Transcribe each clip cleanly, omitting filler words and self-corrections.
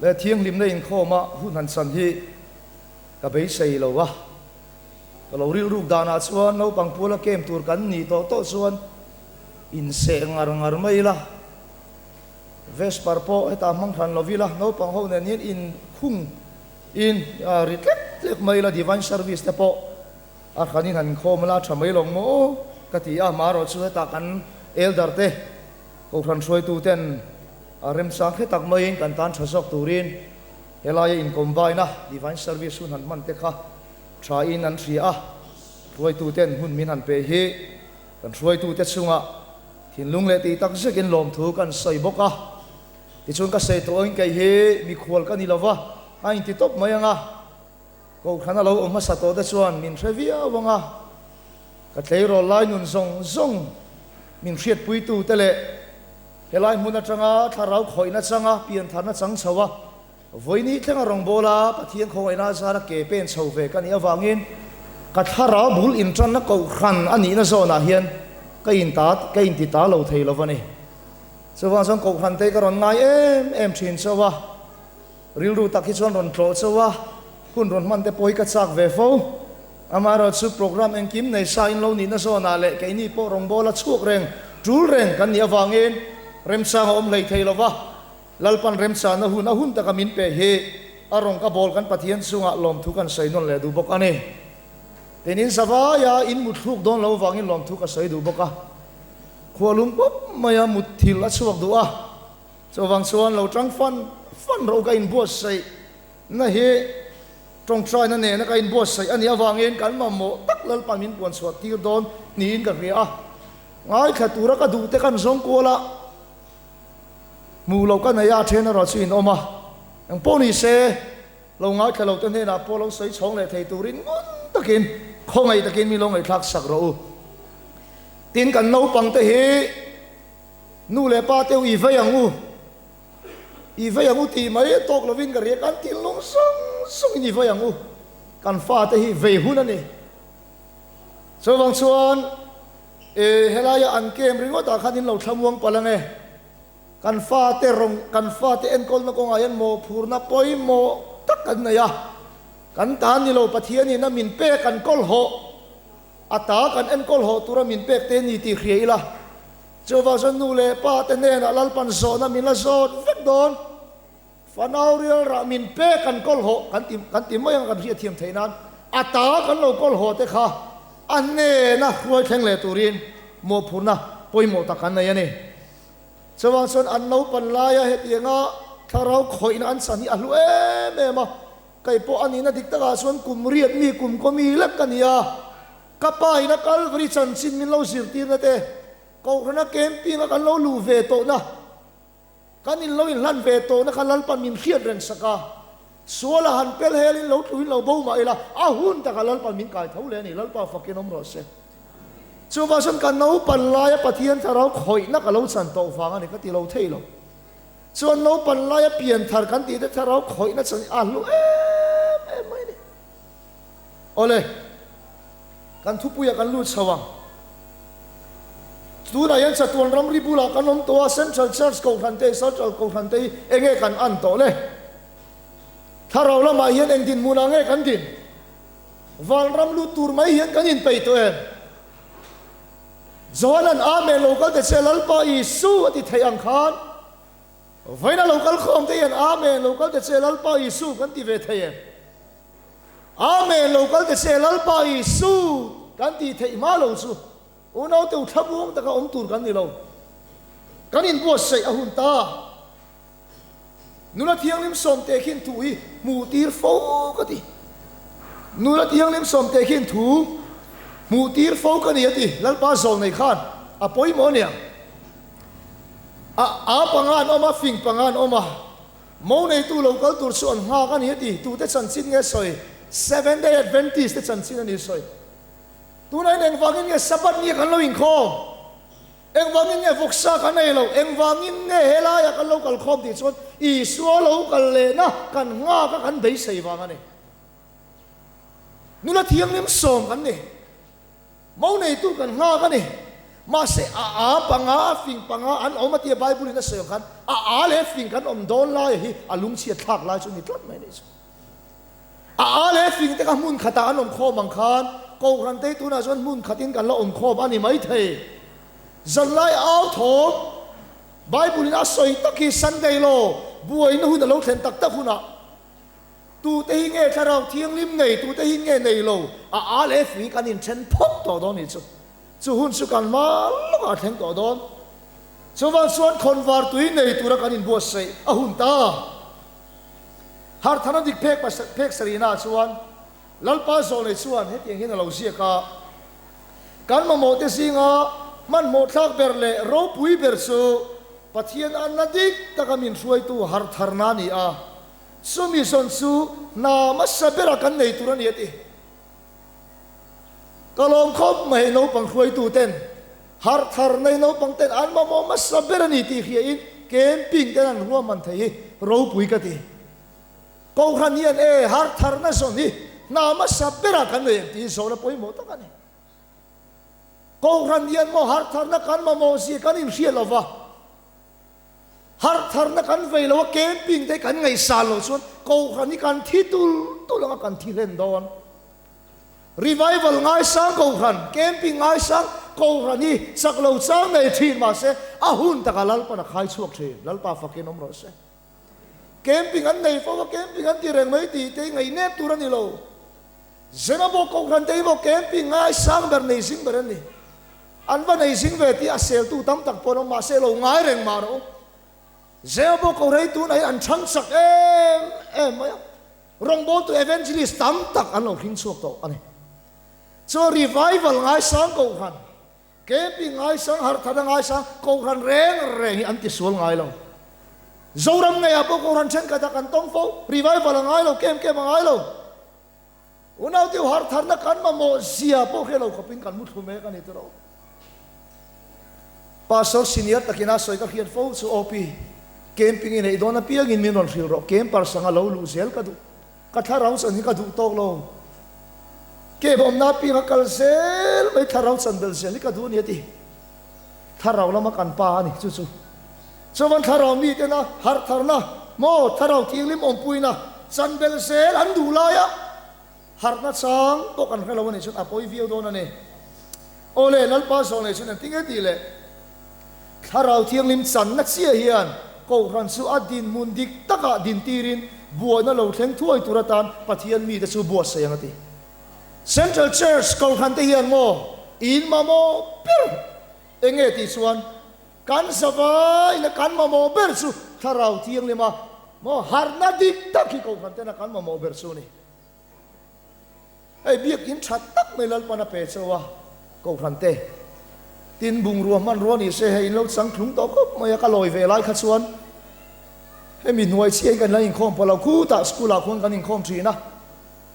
Leh thianghlimna inkhawma hun han chan hi ka beisei lo a, ka lo rilruk danah chuan naupang puala kem tur kan nih tawh tawh chuan inseh ngar ngar mai ila, Vesper pawh hetah hmang hran lo ila, naupang ho nen hian inkhung in ri tlek tlek mai ila, Divine Service te pawh a hranin han inkhawm ila a tha mai lo maw ka ti a, amaherawh chu hetah kan Elder te Kohhran hruaitu ten a remchang hre tak maiin kan tan tha zawk turin helaia in combine a Divine Service hun han hman te kha tha in an hria a, hruaitu ten hun min han pe hi kan hruaitu te chungah thinlung leh tih tak zekin lawmthu kan sawi bawk a. Tichuan ka sawi tawh angin kei hi mikhual ka ni lova a inti tawp mai ang a, Kohhran a lo awm hmasa tawh te chuan min hre viau ang a, ka tleirawl lai nun zawng zawng min hriatpuitu te leh helai hmun atanga thlarau khawihna changa piantharna chang chho a, vawiini thlenga rawngbawla Pathian khawngaihna zara ke pen chho ve ka nih avangin ka thlarau bul intanna kohhran a nihna zawnah hian ka inta ka inti ta lo thei lo va ni. Chuvang chuan kohhran te ka rawn ngai em em thin chauh a. Rilru tak hi chuan rawn tlawh chauh a, hun rawn hman te pawh hi ka chak ve fo. Amaherawhchu programme engkim nei sa in lo nihna zawnah leh keini pawh rawngbawla chhuak reng, tul reng kan nih avangin remchang a awm hlei thei lova, Lalpan remchana hun a hun taka min pe hi a rawng ka bawl kan Pathian chungah lawmthu kan sawi nawn leh duh bawk a ni. Tin, in zavaia in mutthluk dawn lo vangin lawmthu ka sawi duh bawk a. Khualung pawp maia mutthilh a chhuak duh a. Chuvang chuan lo tang fan fan rawh ka inbuatsaih na hi tawngtaina nena ka inbuatsaih a nih avangin kan mamawh tak Lalpa min puan chhuah tir dawn niin ka hria a. Ngaithla tura ka duh te kan zawng kual a, hmuh loh ka nei a, a then erawh chu in awm a. Eng pawh ni se, lo ngaithla lo te hnenah pawh lo sawi chhawng leh thei turin ngun takin khawngaih takin mi lo ngaihthlak sak rawh u. Tin, kan naupang te hi. Nu leh pa teu i vei ang u, i vei ang u tih mai tawk lovin ka riak an thinlung zawng zawngin i vei ang u, kan fate hi vei hun a ni. Chuvang chuan e helaia an kem ringawtah khan in lo thlamuang palh ang e. Kan fate rawng, kan fate enkawlna kawngah hian mawhphurna pawimawh tak kan nei a, kan ta ni lo Pathianin a min pek an kawl hawh. A ta kan enkawl haw tura min pek te ni tih hria ila, chuvang chuan nu leh pa te hnenah Lalpan zawhna min la zawt vek dawn. Fanau rial rah min pek kan kawl haw kan ti kan ti mai ang kan hriatthiam theih nan a ta kan lo kawl haw te kha a hnena hruai thleng leh turin mawhphurhna pawimawh tak kan nei a ni. Chuvang chuan an naupan laia hetianga thlarau khawihna an chan hi a hlu em em a. Kei pawh a nihna dik takah chuan kum riat mi kum kaw mi lek ka ni a, ka pa in a Kalvari chanchin min lo zirtirna te, Kohhrana camping a kan lo luh ve tawhna, kan in lo inhlan ve tawhna kha Lalpan min hriat reng sak a, suala han pel hel in lo tlu in lo bo mah ila, a hun takah Lalpan min kai tho leh a ni, Lalpa fakin awm rawh se. Chuvang chuan ka naupan laia Pathian thlarau khawihna ka lo chan tawh vang a ni ka ti lo thei lo. Chuan naupan laia pian thar kan tih te thlarau khawihna chan hi a hlu em em mai a ni. Awle, kan thupuiah kan lut chho ang. Tunah hian chatuan ramri bulah kan awm tawh a, Central Church Kohhran te, Central Kohhran te hi enge kan an tawh le? Thlarau lamah hian eng dinhmunah nge kan din? Vanram lut tur mai hian kan inpeih tawh em? Johanan Amen lo kal ta che Lalpa Isu a ti theih ang khan vawiin a lo kal khawm te hian Amen lo kal ta che Lalpa Isu kan ti ve thei em? Amen lo kal ta che Lalpa Isu kan tih theih hma lo chu unau te u thlamuang taka awm tur kan ni lo. Kan inbuatsaih a hun ta. Nula thianghlim sawmte khin thu hi hmuh tir fo ka ti. Nula thianghlim sawmte khin thu hmuh tir fo ka ni a ti. Lalpa zawl nei khan a pawimawh aniang. A a panga an awm a, fing panga an awm a. Mo neitu lo kal tur chu an nghak a ni a ti. Tute chanchin nge sawi? Seventh Day Adventist te chanchin a ni sawi. Tunah hian engvangin nge Sabbath ni a kan lo inkhawm? Engvangin nge vawksa kan ei loh? Engvangin nge helaiah kan lo kal khawm tih chuan Isua lo kal lehna kan nghak a kan beisei vang a ni. Nula thianghlim sawm kan ni. Mo neitu kan nghak a ni. Mahse, a â panga, a fing panga an awm a tia Bible in a sawi ang khan a â leh fing kan awm dawn laia hi a lungchhiat thlak lai chu a ni tlat mai a nih chu. A â leh fing te kha hmun khatah an awm khawm ang khan Kohhran te tunah chuan hmun khatin kan la awm khawm a ni maithei. Zanlai au thawm Bible in a sawi tak hi Sunday law buaina hun a lo thlen tak tak hunah Tute hi nge thlarau thianghlim nei, tute hi nge nei lo, a â leh fui kan inthen phawt tawh dawn nih chu. Chu hun chu kan hma lawkah a thleng tawh dawn. Chuvang chuan khawnvar tui nei tura kan inbuatsaih a hun ta. Harthana dik phek phek sarihnaah chuan Lalpa zawh nei chuan hetiang hian a lo ziak a, Kan mamawhte zinga hmanhmawh thlak ber leh ropui ber chu Pathian anna dik taka min hruaitu hartharna a ni a. Chumi zawn chu hna hmasa bera kan nei tur a ni a ti. Ka lawm khawp mai naupang hruaitu ten harh thar nei naupang ten an mamawh hmasa ber a ni tih hria in camping ten an ruahman thei hi ropui ka ti. Kohhran hian e harh tharna zawn hi hna hmasa bera kan nei ang tih hi zawhna pawimawh tak a ni. Kohhran hian maw harh tharna kan mamawh zia kan inhriat lova. Harh tharna kan vei lo a, camping te kan ngaihsan loh chuan Kohhran hi kan thi tul tul ang a, kan thi hlen dawn. Revival ngaisang Kohhran, camping ngaisang Kohhran hi chak lo chang nei thin mahse a hun takah Lalpan a khai chhuak thin. Lalpa fakin awm rawh se. Camping an nei fo a, camping an ti reng mai tih te hi ngaihnep tur a ni lo. Zemabawk Kohhran te hi maw camping ngaisang ber nei zing ber an ni. An va nei zing ve tih a seltu tam tak pawh an awm mahse lo ngai reng mah rawh u. Zeo ko rei tunah hian an chhang chak em em mai a, rawngbawltu evangelist tam tak an lo hring chhuak tawh a ni. Chuan revival ngaisang kohhran, camping ngaisang, harhthana ngaisang kohhran reng reng hi an tisual ngai lo. Zoram ngeiah pawh kohhran thenkhatah kan tawng fo, revival a ngai lo, camp camp a ngai lo. Unau deuh har tharna kan mamawh zia pawh hre lo khawpin kan muthlu mek a ni tiraw. Pastor senior takin a sawi ka hriat fo chu OP, camping i neih dawn apiangin min rawn hrilh rawh, camper sanga lo luh zel ka duh, ka thlarau chan hi ka duh tawk lo, camp awmna apianga kal zel mai thlarau chan belh zel hi ka duh a ni a ti. Thlarau lama kan pa a ni chu chu. Chuan thlarau mitena harhtharna maw thlarau thianghlim awmpuina chan belh zel an duh laia harhna chang pawh kan hre lo a nih chuan a pawi viau dawn a ni. Aw le, Lalpa zawh nei chuan engtin nge tih le? Thlarau thianghlim channa chiah hian Kohhran chu a dinhmun dik takah dintirin buaina lo thleng thuai tur atan Pathian mite chu buatsaih ang a ti. Central Church Kohhran te hian maw in mamawh ber enge tih chuan Kan zavaina kan mamawh ber chu Thlarau Thianghlim a maw harhna dik tak hi Kohhran tena kan mamawh ber chu a ni. Hei biakinn tha tak mai Lalpan a pe chauh a Kohhran te. Tin bungrua hmanrua ni se hei in lo chang thlung tawh khawp mai a ka lawi ve lai kha chuan hemi hnuai chiah hi kan la inkhawm pawh lo khutah school ah khuan kan inkhawm thin a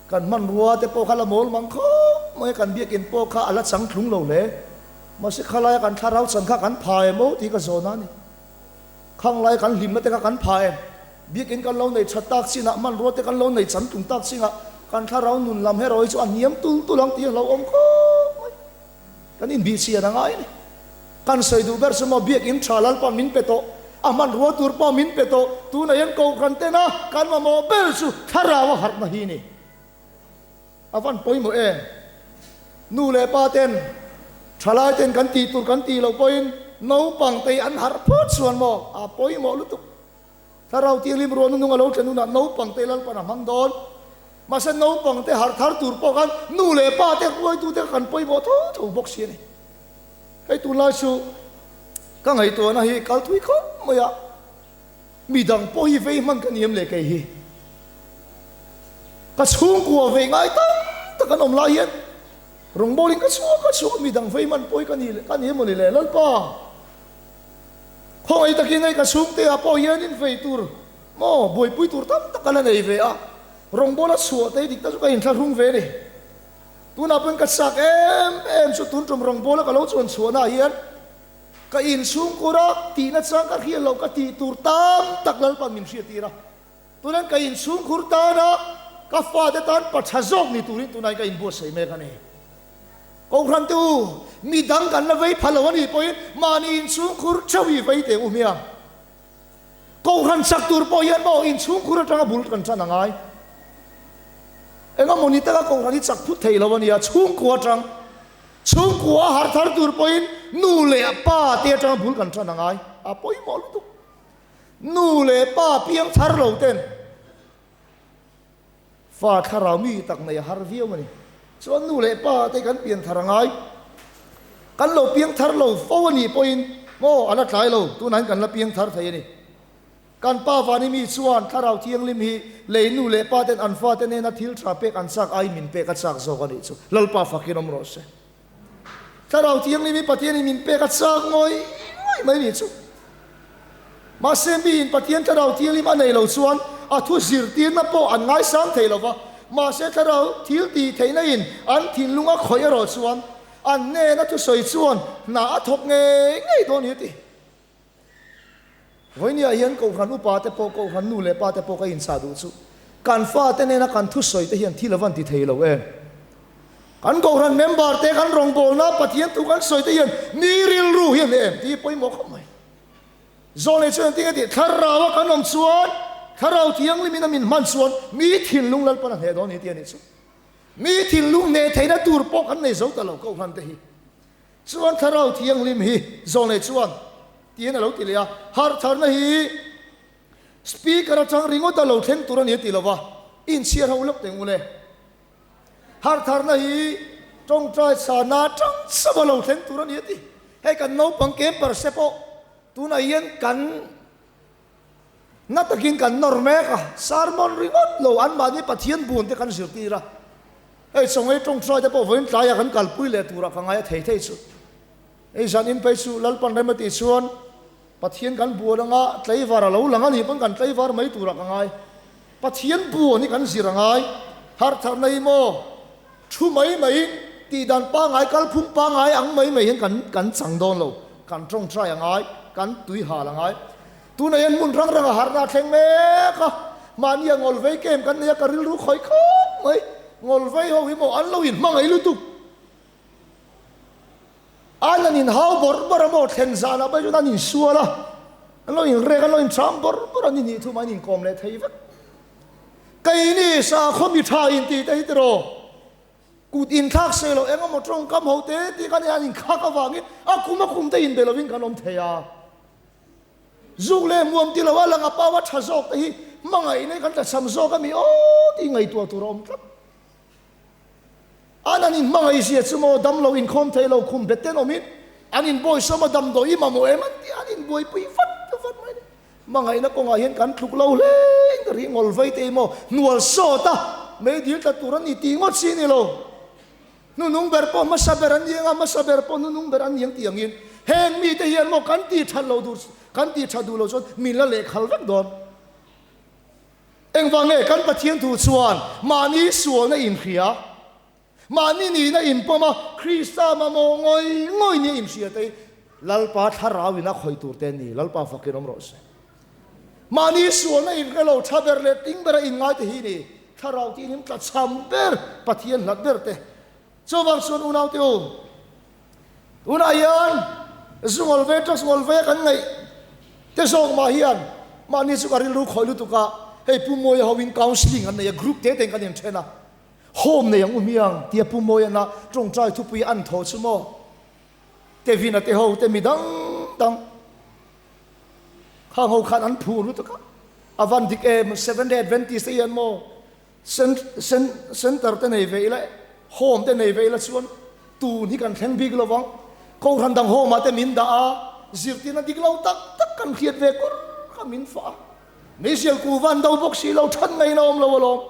kan hmanrua te pawh kha la mawl mang khawp mai a kan biakinn pawh kha a la chang thlung lo hle. Mahse khalaia kan thlarau chan kha kan pha em aw tih ka zawn a ni. Khang laia kan hlimna te kha kan pha em? Biakinn kan lo nei that tak chinah, hmanrua te kan lo nei chan tum tak chinah kan thlarau nun lam herawi chu a hniam tul tul ang tih a hlauhawm khawp mai. Kan inbihchhian a ngai a ni. Kan sawi duh ber chu maw biakinn tha Lalpa min pe tawh, a hmanrua tur pawh min pe tawh, tunah hian Kohhran tena kan mamawh ber chu thlarau a harhna hi a ni. A van pawimawh em? Nu leh pa ten, thalai ten kan tih tur kan tih loh pawhin naupang te hi an harh phut chuan maw? A pawimawh lutuk. Thlarau Thianghlim ruahna nung a lo thlen hunah naupang te Lalpan a hmang dawn. Mahse naupang te harh thar tur pawh khan nu leh pa te hruaitu te kha kan pawimawh tho tho bawk si a ni. Hei tunlai chu ka ngaihtuahna hi kal thui khawp mai a. Midang pawh hi vei hman ka ni em le kei hi? Ka chhungkua vei ngai tam tak an awm lai hian rawngbawlin ka chhuak a chhuak midang vei hman pawh hi ka ni ka ni emaw ni le Lalpa? Khawngaih takin hei ka chhungte ah pawh hianin vei tur maw buaipui tur tam tak ka la nei ve a, rawngbawla chhuah te hi dik tak chu ka inthlahrung ve a ni. Tunah pawhin ka chak em em chu tun tum rawngbawla ka lo chuan chhuahna ah hian Ka inchhungkur a, tihna chang ka hriat loh ka tih tur tam tak Lalpan min hriattir a. Tunan ka inchhungkhur tana ka fate tan pa tha zawk ni turin tunai ka inbuatsaih mek a ni. Kohhran te u, mi dang kan la vei pha lo a nih pawhin mahni inchhungkhur theuh hi vei teh u hmiang. Kohhran chak tur pawh hian maw inchhungkhur atanga bul kan tan a ngai. Engemaw ni taka kohhran hi chak phut thei lo a nia, chhungkua atang, chhungkua a harh thar tur pawhin nu leh pa te atanga bul kan tan a ngai. A pawimawh lutuk. Nu leh pa piang thar lo ten fa thlarau mi tak nei a har viau a ni. Chuan nu leh pa te kan pian thar a ngai. Kan lo piang thar lo fo a nih pawhin maw a la tlai lo, tunah hian kan la piang thar thei a ni. Kan pa vani mi chuan thlarau thianghlim hi lei nu leh pa ten an fate nena thil tha pek an chak aiin min pek a chak zawk a nih chu. Lalpa fakin awm rawh se. Thlarau Thianghlim hi Pathianin min pek a chak ngawih ngawih mai nih chu. Mahse miin Pathian Thlarau Thianghlim a nei lo chuan a thu zirtirna pawh an ngaisang thei lo va, mahse Thlarau thil tih theihna in an thinlung a khawih erawh chuan an hnena thusawi chuan hna a thawk ngei ngei dawn hi a ti. Vawinia hian Kohhran upa te pawh, Kohhran nu leh pa te pawh ka inchah duh chu kan fate nena kan thusawi te hian thil a van ti thei lo em? Kan Kohhran member te kan rawngbawlna Pathian thu kan sawi te hian mi rilru hi a hneh em tih hi pawimawh khawp mai. Zawlnei chuan engtin nge tih? Thlarau a kan awm chuan, Thlarau Thianghlimin a min hman chuan mi thinlung Lalpan a hneh dawn ni tih a nih chu. Mi thinlung hneh theihna tur pawh kan nei zo ta lo Kohhran te hi. Chuan Thlarau Thianghlim hi Zawlnei chuan tiin a lo ti leh a, harhtharna hi Speaker atang ringawt a lo thleng tur a ni a ti lo va, inchhiar ho lawk teng ule. Harhtharna hi tawngtai chhana atang chauh a lo thleng tur a ni a ti. Hei kan naupang camper se pawh tunah hian kan na takin kan nawr mek a, sermon ringawt lo anmahni Pathian bun te kan zirtir a, hei chawngei tawngtai te pawh vawiin tlaiah kan kalpui leh turah ka ngai a thei thei chu. Hei zan in phei chu Lalpan rem a tih chuan Pathian kan buan anga tlaivar a lo lang a nih pawn kan tlaivar mai turah ka ngai. Pathian buan hi kan zir a ngai, harhtharna hi maw thu mai maiin tihdan pangngai kalphung pangngai ang mai mai hian kan kan chang dawn lo, kan tawngtai a ngai, kan tui hal a ngai. Tunah hian hmun rang ranga harhna a thleng mek a, mahni a ngawl vei kem kan nei a, ka rilru khawi khawp mai. Ngawl vei ho hi maw an lo inhmangaih lutuk. An an inhau bawrh bawrh a maw, thlen zanah pawh chuan an insual a, an lo inrek, an lo incham bawrh bawrh a, ni hnih thum an inkawm leh thei vek. Keini sakhaw mi tha intih te hi tiraw, Kut inthlak sawi loh eng emaw tawngkam ho te tih kha nia an inkhak avangin a kum a kum te inbe lovin kan awm thei a. Zuk leh hmuam ti lo a lang a pau a tha zawk te hi hmangaihna hi kan tlachham zawk a mi aw tih ngaihtuah tur a awm tlat. An an inhmangaih zia chu maw damlo inkhawm thei lo khum bet ten awmin an inbawisawm a damdawi mamawh em an tih an inbuaipui vat vat mai a ni. Hmangaihna kawngah hian kan tluk lo hle in ka ring ngawl vei te maw hnual sawt a meidil tla tur an ni tih ngawt si ni lo. Hnunung ber pawh hmasa ber an ni anga hmasa ber pawh hnunung ber an ni ang tih angin heng mite hian maw kan tih that lo duh kan tih that duh lo chuan min la lehkhal vek dawn. Engvang nge kan Pathian thu chuan mahni sualna inhria, mahni nihna inpawm a, Krista mamawh ngawih ngawih nia inhria te hi Lalpa thlarau in a khawih tur te an ni, Lalpa fakin awm rawh se. Mahni sualna inhre lo tha ber leh tling bera inngai te hi ni, thlarau tiin in tlachham ber, Pathian hlat ber te. Chuvang chuan unaute u, tunah hian zu ngawl ve, drugs ngawl ve kan ngaih te zawk mah hian mahni chu ka rilru khawih lutuk a, hei Pu Mawia ho in counselling an nei a, group te tein kan inthen a, home nei ang u hmiang tia Pu Mawiana tawngtai thupui an thawh chu maw Kevin-a te ho te mi dang dang khang ho khan an phur lutuk a, a van dik em Seventh Day Adventist te hian maw Center te nei ve ila, home te nei ve ila chuan tun hi kan thleng bik lo vang. Kohhran dang home ah te min dah a, zirtirna dik lo tak tak kan hriat ve kur kha min fah a. Meizial ku van do bawk si lo, than ngei na awm lo alawm.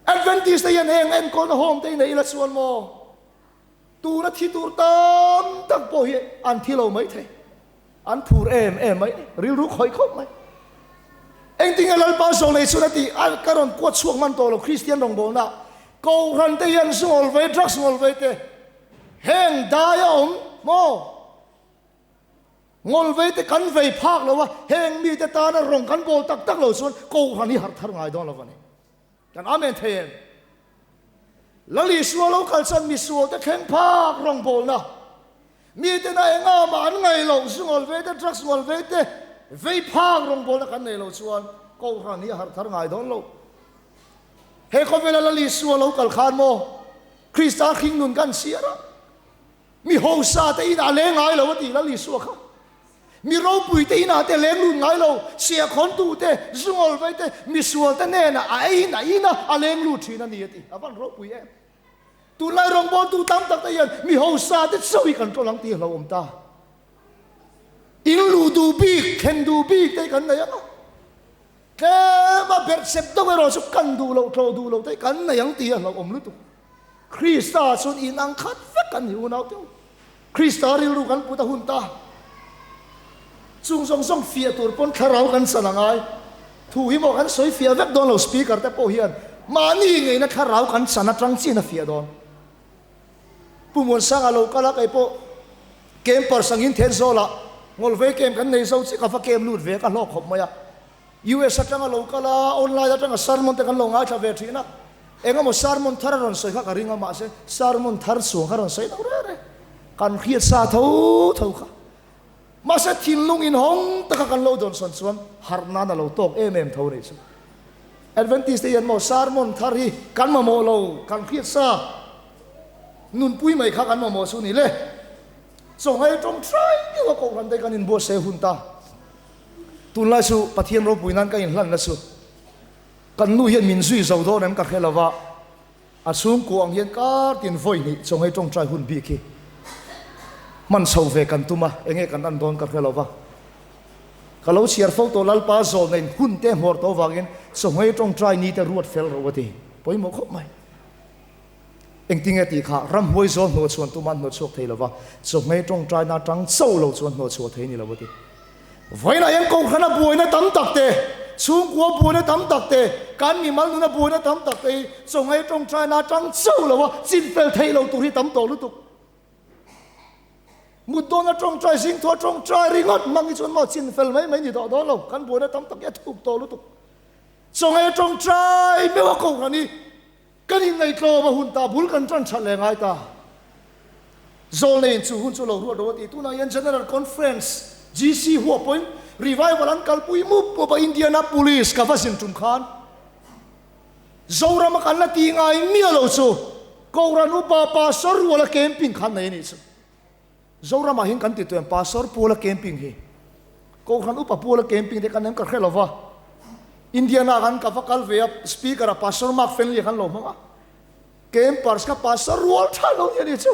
Adventist te hian heng enkawlna home te hi nei ila chuan maw tuna thi tur tam tak pawh hi an thi lo maithei. An phur em em mai, rilru khawih khawp mai. Engtinge Lalpa zawng nei chuan a tih? A ka rawn kuat chhuak hman tawh lo Kristian rawngbawlna Kohhran te hian zu ngawl vei, drugs ngawl vei te heng dai a awm maw? Ngawl vei te kan vei phak lo a, heng mite tana rawng kan bawl tak tak lo chuan Kohhran hi harh thar ngai dawn lo va ni. Kan Amen thei em? Lal Isua lo kal chuan misualte thleng phak rawngbawlna, mitena enga mah an ngaih loh, zu ngawl vei te, drugs ngawl vei te, vei phak rawngbawlna kan nei lo chuan Kohhran hi a harh thar ngai dawn lo. He khawvela Lal Isua lo kal khan maw Krista hring nun kan chhiar a, Mi hausa te inah leng ngai lo a ti Lal Isua kha. Mi ropui te inah te leng lut ngai lo, siahkhawntu te, zungawl vei te, misual te hnenah a eiin a in a, a leng lut thin a ni a ti. A van ropui em. Tunlai rawngbawltu tam tak te hian mi hausa te chauh hi kan ṭawl ang tih a hlauhawm ta. In luh duh bik, thlen duh bik te hi kan nei ang a. Tlem a berh sep deuh erawh chu kan duh loh, tlawh duh loh te hi kan nei ang tih a hlauhawm lutuk. Krista chuan in ang khat vek kan ni unau teuh. Krista rilru kan put a hun ta. Chung zawng zawng fiah tur pawn thlarau kan chan a ngai. Thu hi maw kan sawi fiah vek dawn lo speaker te pawh hian mahni ngeina thlarau kan chan atang chian a fiah dawn. Pu Muansanga lo kal a kei pawh campers angin Thenzawlah Ngawlvei camp kan nei zo chiah ka va camp lut ve ka hlawk khawp mai a. US atanga lo kal a, online atanga sermon te kan lo ngaithla ve thin a, engemaw sermon thar a rawn sawi kha ka ring a, mahse sermon thar chhuang kha a rawn sawi lo reng reng, kan hriat sa tho tho kha. Mahse thinlung inhawng taka kan lo dawnsawn chuan harh nan a lo tawk em em tho nih chu. Adventist te hian maw sermon thar hi kan mamawh lo, kan hriat sa nunpui mai kha kan mamawh chu ni le. Chawnghei tawngtai deuh a kohhran te kan inbuatsaih hun ta. Tunlai chu Pathian ropui nan ka inhlan na chu kan nu hian min zui zo dawn em ka hre lova, a chhungkua ang hian kar tin vawi hnih chawnghei tawngtai hun bik hi hman chho ve kan tum a, enge kan an dawn ka hre lova. Ka lo chhiar fo tawh Lalpa zawlnein hun te hmawr tawh vangin chawnghei tawngtai ni te ruat fel ro a ti pawimawh khawp mai. Engtinge tih kha ramhuai zawl hnawh chhuan tuma an hnawh chhuak thei lova, chawhmei tawngtaina atang chauh lo chuan hnawh chhuah thei ni lo a ti. Vawiinah hian Kohhrana buaina tam tak te, chhungkua buaina tam tak te, kan mimal nuna buaina tam tak te hi chawhmei tawngtaina atang chauh lova chinfel theih lo tur hi tam tawh lutuk. Mut dawna tawngtai, zingthua tawngtai ringawt hmang hi chuan maw chinfel mai mai ni tawh dawn lo, kan buaina tam tak hi a thuk tawh lutuk. Chawhmei tawngtai meuh a Kohhran hi Kan inngaihtlawm a hun ta, bul kan tan that leh ngai ta. Zawlneiin chu hun chu lo ruat lo a ti. Tunah hian General Conference, GC, huah pawhin revival an kalpui mup mup a, Indianapolis ka va zin tum khan Zorama kan la ti ngai miah lo chu Kohhran upa Pastor Ruala camping khan nei a nih chu. Zoramah hian kan ti tuah em Pastor Puala camping hi Kohhran upa Puala camping te kan em ka hre lova Indiana kan ka va kal ve a speaker a Pastor Mark Fenley khan lo hmang a campers kha Pastor rual tha lo ni ani chu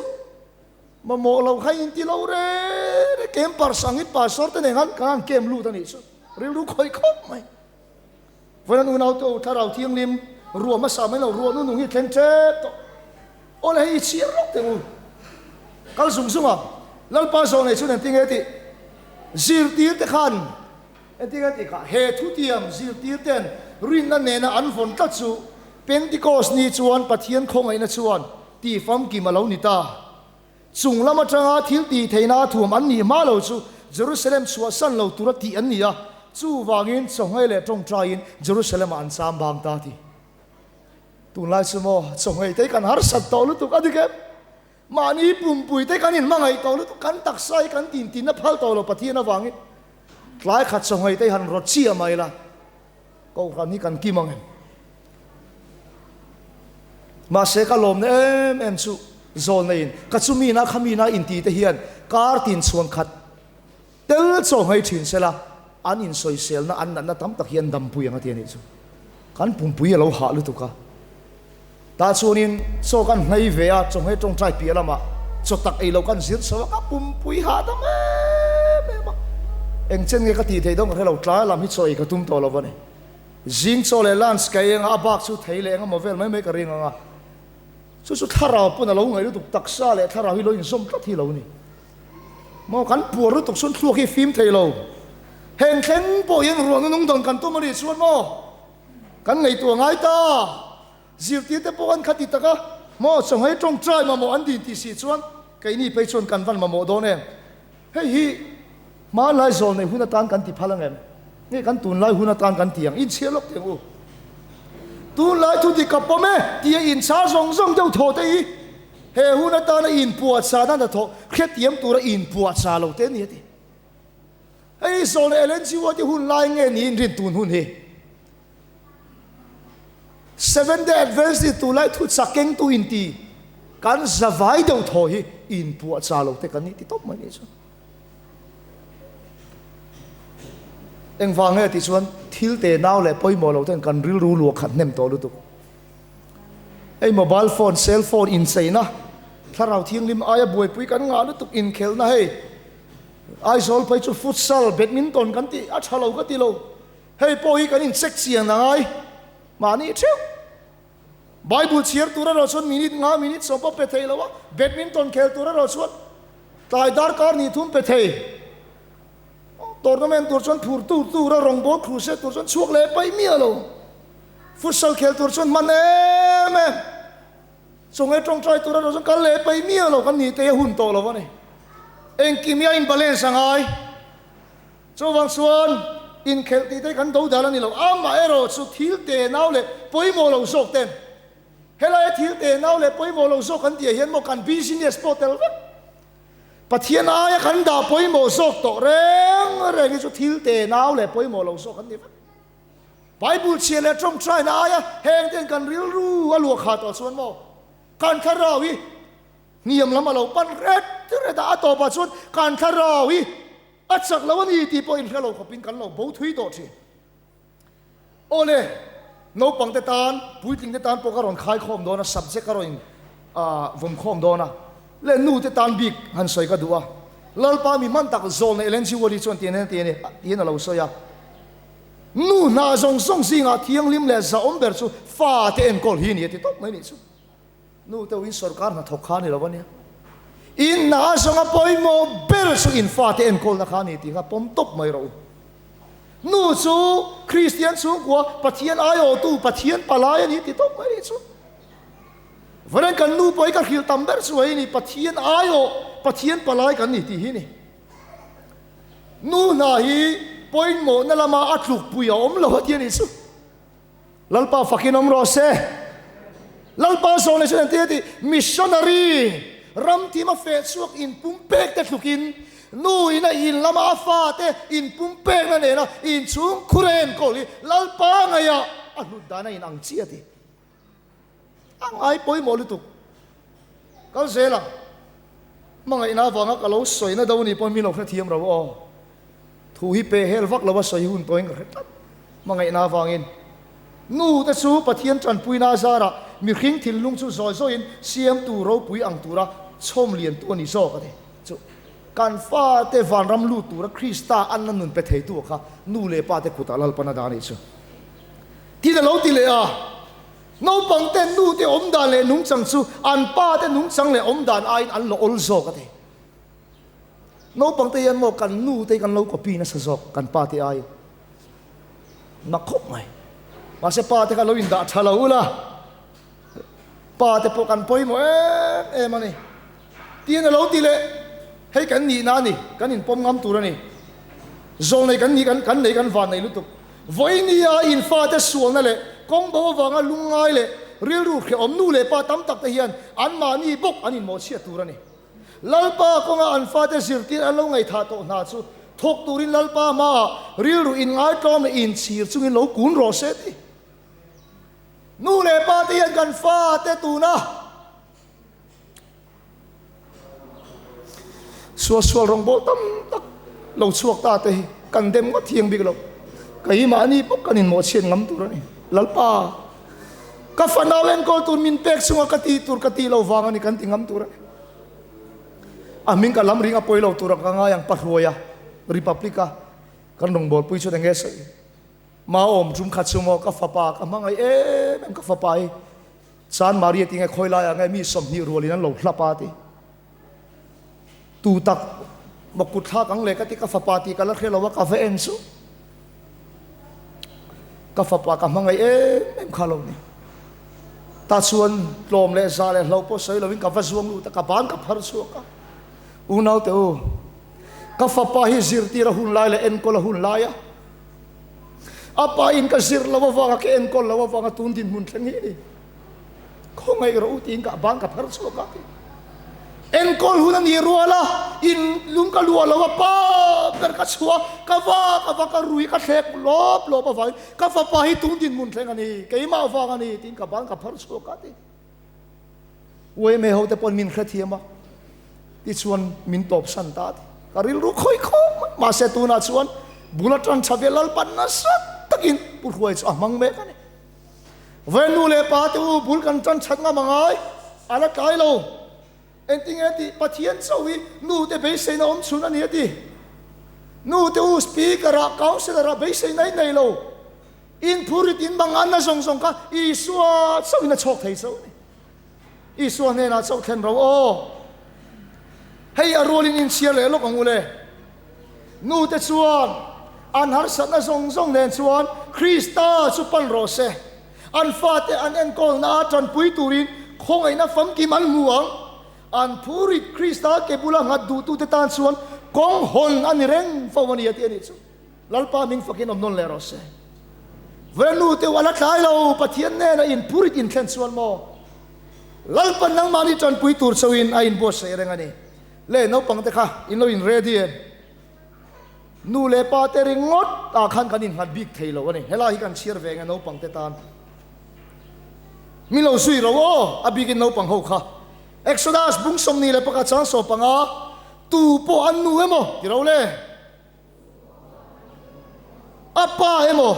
mamawh lo kha in ti lo re re campers ang in Pastor te nen khan kan han camp lut ani chu rilru khawih khawp mai Vawiin unau te u thlarau thianghlim ruah hmasa mai lo ruah nunung hi thleng tep tawh. Awle hei i chhiar lawk teh u. Kal zung zung a, Lalpa zawh nei chuan engtinge tih zirtir te khan engtinge tih kha he thutiam zirtir ten rinna nena an vawn tlat chu Pentecost ni chuan Pathian khawngaihna chuan tih famkim a lo ni ta. Chung lam atanga thil tih theihna a thuam an nih hma lo chu Jerusalem chhuahsan lo tura tih an ni a, chuvangin chawnghei leh tawngtaiin Jerusalem-ah an cham bang ta ti. Tunlai chu maw chawnghei te hi kan harsat tawh lutuk a dik em? Mahni pumpui te kan inhmangaih tawh lutuk, kan taksa hi kan tintinna phal tawh lo Pathian avangin tlai khat chawnghei te hi han rawt chiah mai la. Kohhran hi kan kim ang em? Mahse ka lawmna em em chu zawlneiin ka chu mina kha mina inti te hian kar tin chhuan khat tel chaw nghei thin sela an insawiselna an natna tam tak hi an dampui ang a ti a nih chu. Kan pumpui a lo hah lutuk a. Tah chuanin chaw kan nghei ve a, chaw nghei tawngtai piah lamah chaw tak ei lo kan zir chho a, ka pumpui hahdam em em a. Eng chen nge ka tih theih dawn ka hre lo, tlai lam hi chaw ei ka tum tawh lo a ni. Zing chaw leh lunch ka ei anga a bak chu thei leh engemaw vel mai mai ka ring ang a. Chu chu thlarau pawn a lo ngaih lutuk, taksa leh thlarau hi lo inzawm tlat hi lo ni. Maw kan puar lutuk chuan thluak hi fim thei lo. Heng thleng pawh hian ruahna nung dawn kan tum a nih chuan maw kan ngaihtuah ngai ta. Zirtirte pawh an khati tak a, maw chawnghei tawngtai mamawh an din tih si chuan keini phei chuan kan van mamawh dawn em? Hei hi hmanlai zawl nei hun atan kan ti phal ang em? Nge kan tunlai hun atan kan ti ang? Inchhiar lawk teh ang u. Tunlai thu dik ka pawm e tia inchhar zawng zawng deuh thaw te hi he hun atana inpuahchah na hnathawh hrethiam tura inpuahchah lo te a ni a ti. Hei zawh leh Ellen G. White i hun lai nge niin rin tun hun hi? Seventh Day Adventist tunlai thu chak kengtu inti kan zavai deuh thaw hi inpuahchah lo te kan ni ti tawp mai nih chu. Engvang nge tih chuan thil te nau leh pawimawh lo ten kan rilru luah khat hnem tawh lutuk. Hei mobile phone, cell phone incheina, thlarau thianghlim aia buaipui kan ngah lutuk inkhelhna hei Aizawl phei chu futsal, badminton kan tih a tha lo ka ti lo. Hei pawh hi kan incheck chian a ngai mahni theuh. Bible chhiar tur erawh chuan minute nga minute sawpa pe thei lo a, badminton khel tur erawh chuan tlai darkar ni thum pe thei. Tournament tur chuan phur tur tur a, rawngbâwl crusade tur chuan chhuak leh paih miah lo. Futsal khel tur chuan hman em em. Chawngei tawngtai tur erawh chuan kal leh paih miah lo kan nih te a hun tawh lo a ni. Engkim hi a inbalance a ngai. Chuvang chuan inkhelh tih te kan do dal a ni lo. Amaherawh chu thil te nau leh pawimawh lo zawk ten helaia thil te nau leh pawimawh lo zawk kan tihah hian maw kan business pawh tel vek. Pathian aia kan dah pawimawh zawk tawh reng reng hi chu thil te nau leh pawimawh lo zawk an ni vek. Bible chhia leh tawngtaina aia heng ten kan rilru a luah khah tawh chuan maw kan thlarau hi hniam lam a lo pan ret ret a, a tawpah chuan kan thlarau hi A chak lo a ni tih pawh inhre lo khawpin kan lo bo thui tawh thin. Aw le, naupangte tan, puitlingte tan pawh ka rawn khai khawm dawn a, subject ka rawn in vawm khawm dawn a, le nute tan bik han sawi ka duh a. Lalpa mi hman tak zawl neih Ellen G. Wally chuan tian hian tian hian a lo sawi a, Nu hna zawng zawng zingah thianghlim leh zahawm ber chu fate enkawl hi a ni a ti tawp mai nih chu. Nu deuhin sorkar hnathawk kha a ni lo a nia. In hna zawnga pawimawh ber chu in fate enkawlna kha a ni tih kha pawm tawp mai rawh u. Nu chu Kristian chhungkua Pathian aiawhtu Pathian palai a ni ti tawp mai nih chu. Vawiin kan nu pawh hi ka hrilh tam ber chu hei ni Pathian aiawh Pathian palai kan ni tih hi ni. Nu hna hi pawimawhna lama a tlukpui a awm lo a ti a nih chu. Lalpa fakin awm rawh se. Lalpa zawh leh chuan engtin a tih? Missionary ram thim a feh chhuak inpumpek te tlukin nu in a in lama a fate inpumpekna nena inchhung khur a enkawl hi Lalpa ngaihah a hlut dan a in ang chiah a ti. A ngai pawimawh lutuk. Kal zel ang. Hmangaihna avanga ka lo sawina do ni pawhin min lo hrethiam ro aw. Thu hi pe hel vak lo a sawi hun tawhin ka hre tlat. Hmangaihna avangin nu te chu Pathian tanpuina a zarah mihring thinlung chu zawi zawiin siamtu ropui ang tura chhawm liantu a ni zawk a ti. Chu kan fate vanram lut tura Krista an la nun pe theitu kha nu leh pa te kutah Lalpan a dah a nih chu. Tin a lo ti leh a, naupang ten nu te awmdan leh nungchang chu an pa te nungchang leh awmdan aiin an la awl zawk a ti. Naupang te hian maw kan nu te hi kan lo copy nasa zawk kan pa te ai na khawp mai. Mahse pa te kha lo indah tha lo ula, pa te pawh kan pawimawh em em a ni. Tiin a lo ti leh, hei kan nihna a ni, kan inpawm ngam tur a ni. Zawlnei kan nih kan nei kan van nei lutuk. Vawinia in fate sualna leh kawng bo avanga lungngai leh rilru hrehawm nu leh pa tam tak te hian anmahni bawk an inmawhchhiat tur a ni. Lalpa kawnga an fate zirtir an lo ngaihthah tawh hna chu thawk turin Lalpa hmaah rilru inngaitlawm leh inchhir chungin lo kun rawh se ti. Nu leh pa te hian kan fate tuna sualsual rawngbâwl tam tak lo chhuak ta te hi kan dem ngawt thiang bik lo. Keimahni pawh kan inmawhchhiat ngam tur a ni. Lalpa, ka fanau enkawl tur min pek chunga ka tih tur ka tih lo vang a ni kan ti ngam tur a ni. A hming ka lam ring a pawi lo tur a ka ngai ang Pahruaia Republic-a kan rawngbawlpui chuan eng nge sawi? Maawm tum khat chu maw ka fapa ka hmangaih em em ka fapa hi Chan Maria ti nge khawi laiah nge mi 20 rualin an lo hlap a ti. Tu tak maw kut thlak ang le ka ti ka fapa tih ka la hre lo a ka va en chu ka fapa ka hmangaih em em kha lo ni. Ta chuan tlawm leh za leh hlo pawh sawi lovin ka va zuang lut a ka ban ka phar chhuak a. Unau te u ka fapa hi zirtir a hun lai leh enkawl a hun lai a. A pa in ka zir lo avanga ka enkawl lo avanga tun dinhmun thleng hi a ni. Khawngaih rawh u tiin ka ban ka phar chhuak a ti. Enkawl hun a nih rual a, in lung ka luah lo a, pa ber ka chhuah, ka va ka va ka rui ka thlek lawp lawp avangin ka fapa hi tun dinhmun thleng a ni, keimah vang a ni tiin ka ban ka phar chhuak a ti. Uaime ho te pawn min hrethiam a, tichuan min tawpsan ta a ti. Ka rilru khawi khawp mai, mahse tunah chuan bul atang tha ve Lalpan nasa takin Pu Hruai chu a hmang mek a ni. Vawi nu leh pa te u bul kan tan that ngam angai, a la tlai lo. Engtinge tih Pathian chauh hi nu te beiseina awm chhun a ni a ti. Nu te u speaker ah councillor ah beiseina in nei lo. In phurit in mang anna zawng zawng kha Isua chauhin a chhawk thei chauh a ni. Isua hnenah chauh thlen ro aw. Hei a rualin inchhiar leh lawk ang u le. Nu te chuan an harsatna zawng zawng nen chuan Krista chu pan rawh se. An fate an enkawlna a tanpui turin khawngaihna famkim an hmu ang. An phurit Krista ke bula nghat duhtute tan chuan kawng hawn a ni reng fo a ni a ti a nih chu. Lalpa ming fakin awm nawn leh rawh se. Venu teuh a la tlai lo, Pathian nena in phurit in thlen chuan maw? Lalpa nangmahni tanpui tur chauhin a inbuatsaih reng a ni. Le naupang te kha in lo in ready em? Nu leh pa te ringawt ah khan kan innghat bik thei lo a ni. Helai hi kan chhiar ve nge naupang te tan. Min lo zui ro aw, a bikin naupang ho kha. Exodus bung 21 chang 15, tu pawh an nu emaw ti ro le. A pa emaw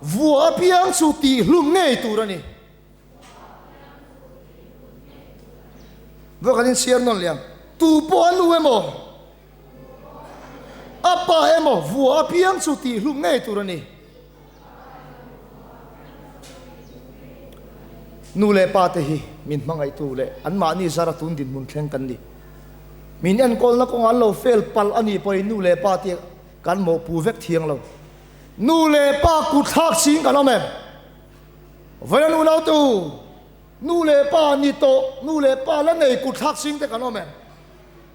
vua apiang chu tihhlum ngei tur a ni. Vaw kan inchhiar nawn leh ang. Tu pawh a nu emaw, a pa emaw vua apiang chu tihhlum ngei tur a ni. Nu leh pa te hi min hmangaihtu leh anmahni zara tun dinhmun thleng kan ni. Min enkawlna kawngah an lo fail palh a nih pawhin nu leh pa te kan mawhpu vek thiang lo. Nu leh pa kutthlak ching kan awm em? Vawiin nu nautu, nu leh pa ni tawh, nu leh pa la nei kutthlak ching te kan awm em?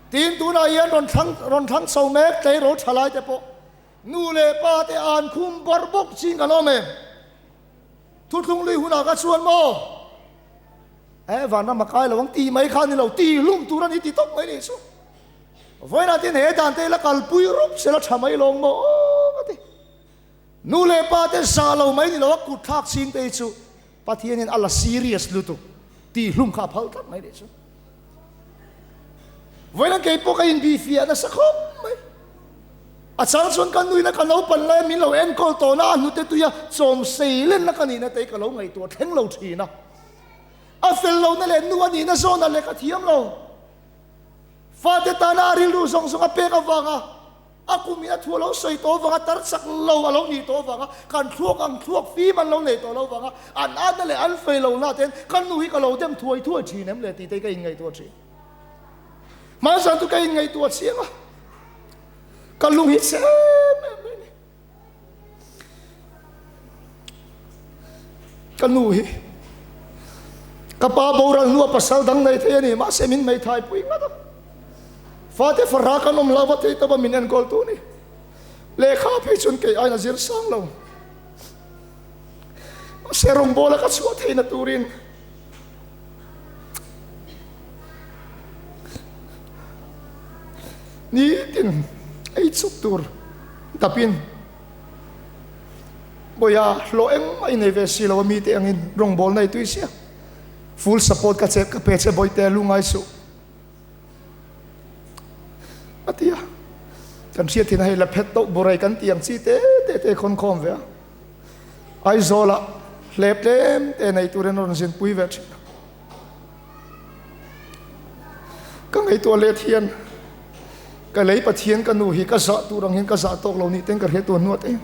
Tiin tunah hian rawn thlang rawn thlang chho mek tleirawl tha lai te pawh nu leh pa te an khum bar bawk ching kan awm em? Thuthlung lui hunah ka chuan maw? Eh, vanram a kai lo ang tih mai kha a ni lo, tih hlum tur a ni ti tawp mai nih chu. Vawiinah tin he dan te la kalpui rup se la tha mai lawng maw aw ka ti. Nu leh pa te zah lo mai ni lo a kut thlak ching te hi chu Pathianin a la serious lutuk tih hlum kha a phal tlat mai nih chu. Vawiinah kei pawh ka inbihfiah nasa khawp mai. A chang chuan ka nuina ka naupan laia min lo enkawl tawhna a hnute tuia chawm sei lenna ka nihna te hi ka lo ngaihtuah thleng lo thin a. A fel lohna leh nu a nihna zawnah leh ka thiam lo. Fate tana a rilru zawng zawng a pek avanga a kumin a thu a lo sawi tawh avanga tar chak lo a lo nih tawh avanga kan thluak ang thluak fim an lo nei tawh lo avanga an atna leh an fei lohna ten ka nu hi ka lo dem thuai thuai thin em le tih te hi ka inngaihtuah thin. Hmanzan chu ka inngaihtuah chiang a, ka lung hi chhe em em mai ni. Ka nu hi ka pa boral hnua pasal dang nei thei a ni, mahse min hmeithai pui ngat a. Fate farah kan awm hlauh va thei tawp a min enkawl tu ni. Lehkha phei chuan kei aiin a zir sang lo. Mahse rawngbawla ka chhuah theihna turin Nitin ei chuk tur dapin Bawiha hlawh engmah i nei ve si lo a mite angin rawngbawlna nei tui sia full support ka che ka pe che Bawihte lu ngai suh a ti a kan hriat thin a hei la phet deuh burai kan tih ang chi te te te khawn khawm ve a. Aizawlah hlep tlem te nei turin a rawn zinpui ve thin a. Ka ngaihtuah let hian ka lei Pathian ka nu hi ka zah tur ang hian ka zah tawk lo nih ten ka hriat tur hnuah te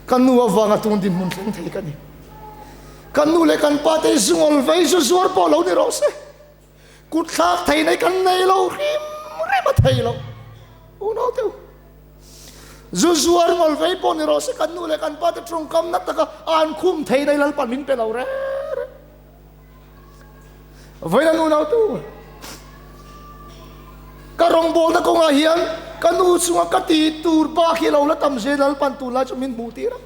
ka nu avanga tun dinhmun thleng thei ka ni. Kan nu leh kan pa te hi zungawl vei zu zuar pawh lo ni rawh se. Kut thlak thei nei kan nei lo hrim hrim a thei lo. Unau teu. Zu zuar ngol vei pawh ni rawh se kan nu leh kan pa te tawngkam na taka an khum thei nei Lalpan min pe lo re re. Vawiin an unau tu. Ka rawngbawlna kawngah hian Ka nu chunga ka tih tur bak hi lo la tam zel Lalpan tunlai chu min hmuh tir a.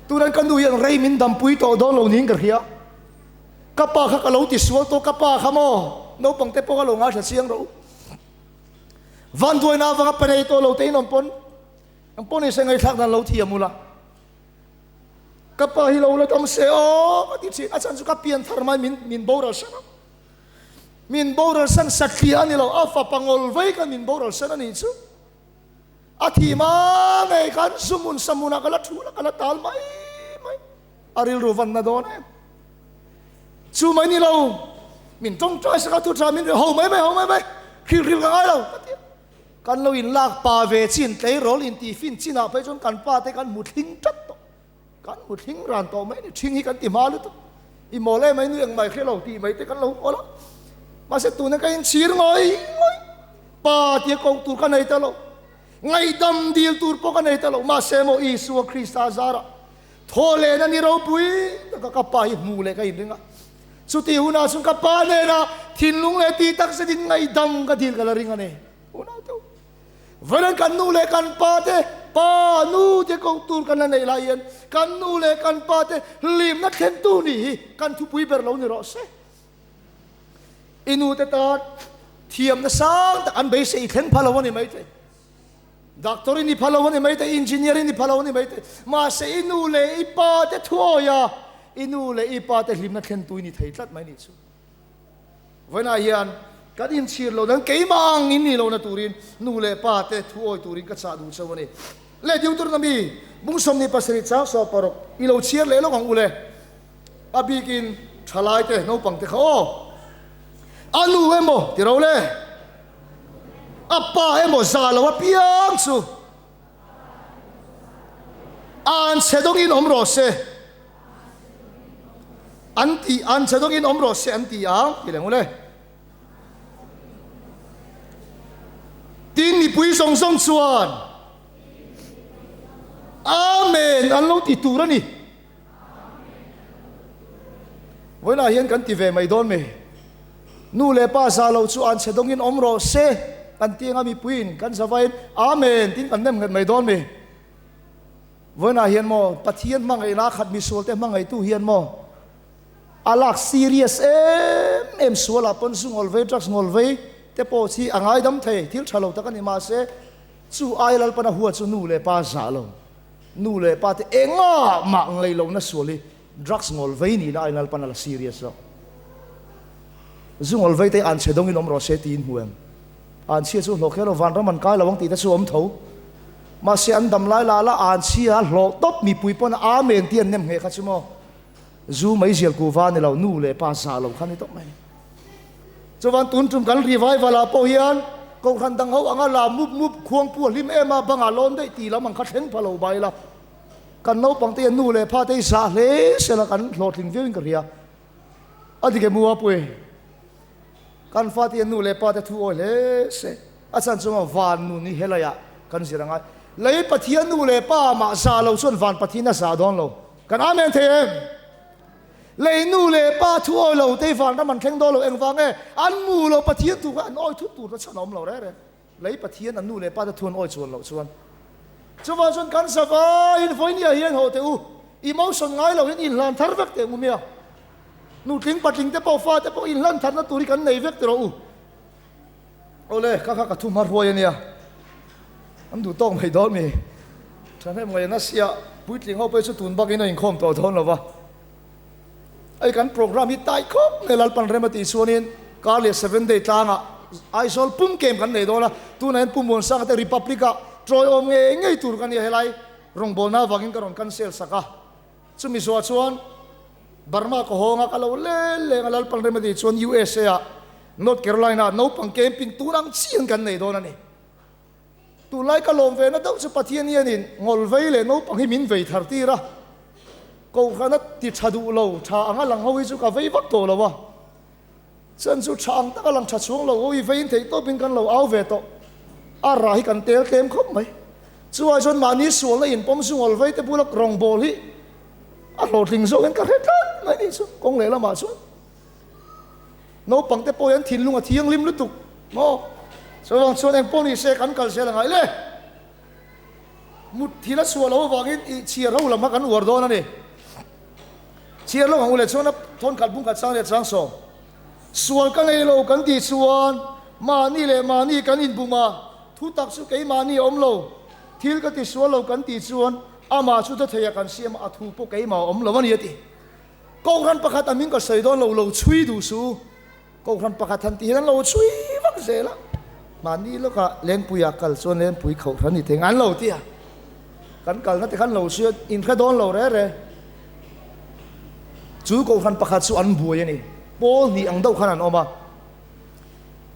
Tunan ka nu hian rei min dampui tawh dawn lo niin ka hria. Ka pa kha ka lo ti sual tawh, ka pa kha maw naupang te pawh ka lo ngaithla chiang rawh u. Vanduaina avanga pa nei tawh lo te in awm pawn ang pawh nise ngaihthlak dan lo thiam ula. Ka pa hi lo la dam se aw ka ti thin, a chhan chu ka pian thar mai min min boral san a. Min boral san satliah a ni lo, a fapa ngawl vei khan min boral san a nih chu. A thih hma ngei khan sumun samunah ka la thu la, ka la tal mai mai. A rilru van na dawn em. Chu mai ni lo, min tawngtai sak a, thu tha min ho mai mai, ho mai mai, hril hril ka ngai lo ka ti a. Kan lo in lak pa ve chin, tleirawl in tih fin chinah phei chuan kan pa te kan hmu thling tat tawh. Kan hmu thling ran tawh mai ni, thing hi kan ti hma lutuk. I mawl em mai nu eng mai hre lo tih mai te kan lo hawl a. Mahse tuna ka inchhir ngawi ngawi. Pa tia koh tur ka nei ta lo. Ngaihdam dil tur pawh ka nei ta lo. Mahse maw Isua Krista zarah thaw lehna ni ropui taka ka pa hi hmuh leh ka inring a. Chuti hunah chuan ka pa hnenah thinlung leh tih tak zetin ngaihdam ka dil ka la ring a ni. Unau te u. Vawiin kan nu leh kan pa te, pa, nu te koh tur kan la neih lai hian kan nu leh kan pa te hlimna thlentu nih hi kan thupui ber lo ni rawh se. I nu te tan thiamna sang tak an beisei i thleng pha lo a ni maithei. Doctor i ni pha lo a ni maithei, engineer i ni pha lo a ni maithei. Mahse i nu leh i pa te thuawi a, i nu leh i pa te hlimna thlentu i ni thei tlat mai nih chu. Vawiinah hian kan inchhir lo dan keimah ang in nih lohna turin nu leh pa te thu awi turin ka chah duh chauh a ni. Le Deuteronomy bung 27 chang 16 i lo chhiar leh lawk ang u le. A bikin thalai te naupang te kha aw. A nu emaw ti ro le. A pa emaw za lo apiang chu an chhe dawngin awm rawh se. An ti, an che dawngin awm rawh se an ti ang, ti leh ngul e. Tin mipui zawng zawng chuan Amen an lo ti tur a ni. Vawiinah hian kan ti ve mai dawn mi. Nu leh pa za lo chu an che dawngin awm rawh se an ti anga mipuiin kan zavain Amen tiin kan nem nghet mai dawn mi. Vawiinah hian maw Pathian hmangaihna a khat misualte hmangaihtu hian maw a lak serious em em sualah pawn zu ngawl vei drugs ngawl vei te pawh hi a ngaidam thei thil tha lo tak a ni mahse chu ai Lalpana hua chu nu leh pa zah lo nu leh pa te engah mah ngei lohna sual hi drugs ngawl vei nihna ai Lalpana la serious zawk zu ngawl vei te an chhe dawngin awm rawh se tiin hmu em An chhia chu hlawh kher lo, vanram an kai lo ang tih te chu awm tho. Mahse an dam lai la la an chhia hlawh tawp mipui pawn Amen tih an nem ngheh kha chu maw. Zu mai zial kuhva ni lo, nu leh pa zah lo kha ni tawp mai. Chuvan tun tum kan revival ah pawh hian Kohhran dang ho anga la mup mup khuang pu a hlim em a, bangah lawn daih tih lam ang kha thleng pha lo bai la. Kan naupang te hian nu leh pa te hi zah hle sela kan hlawhtling viau in ka hria. A dik em u Apui? Kan fate hian nu leh pa te thu awi hle se, a chhan chuan van nun hi helaiah kan zir angai. Lei Pathian nu leh pa mah zah lo chuan van Pathian a zah dawn lo. Kan Amen thei em? Lei nu leh pa thu awi lo te hi van ram an thleng dawn lo. Engvang nge? An mu lo Pathian thu kha an awi thut tur na chhan a awm lo reng reng. Lei Pathian an nu leh pa te thu an awi chuan loh chuan. Chuvang chuan kan zavaiin vawinia hian haw teh u, emotion ngai lo hian inhlan thar vek teh ang u mia. Nutling patling te pawh fa te pawh inhlan tharna tur hi kan nei vek tiraw u. Awle, ka kha ka thu hma hruai a nia. An duh tawk mai dawn mi. Thahnem ngaih na sia puitling ho pawh hi chu tun bakin a inkhawm tawh dawn lo va. Hei kan program hi tai khawp mai Lalpan rem a tih chuanin kar leh seven day tlangah Aizawl pum kem kan nei dawn a, tunah hian Pu Muansanga te Republic ah tawiawm ngei ngei tur ka nia helai rawngbawlna avangin ka rawn cancel sak a. Chumi zuah chuan Burma ka hawng a, ka lo lel leng a, Lalpan rem a tih chuan USA ah North Carolina ah naupang camping tur ang chian kan nei dawn a ni. Tunlai ka lawm ve na deuh chu Pathian hianin ngawl vei leh naupang hi min vei thar tir a, Kohhrana ti tha duh lo, tha anga lang ho hi chu ka vei vak tawh lo a, chuan chu tha ang taka lang tha chhuang lo ho hi veiin theih tawpin kan lo au ve tawh, a rah hi kan tel tlem khawp mai. Chuai chuan mahni sualna inpawm chu ngawl vei te bula rawngbâwl hi a hlawhtling zawk hian ka hre tlat mai nih chu, kawng lehlamah chuan naupang te pawh hian thinlung a thianghlim lutuk maw? Chuvang chuan eng pawh ni se kan kal zel a ngai le. Mut thil a chhuah loh avangin i chhiar ho lam kha kan uar dawn a ni. Chhiar lo ang u le chuan a thawn khat bung khat chang leh chang sawm. Sual ka nei lo kan tih chuan mahni leh mahni kan inbum a, thu tak chu keimahni a awm lo. Thil ka ti sual lo kan tih chuan amah chu dawthei a kan siam a, a thu pawh keimah a awm lo a ni a ti. Kohhran pakhat a hming ka sawi dawn lo, lo chhui duh suh u. Kohhran pakhat han tih hian an lo chhui vak zel a, mahni lawkah Lengpuia kal chuan Lengpui Kohhran ni thei an lo ti a, kan kalna te khan lo chhui a, inhre dawn lo re re. Chu Kohhran pakhat chu an buai a ni, pawl hnih ang deuh khan an awm a,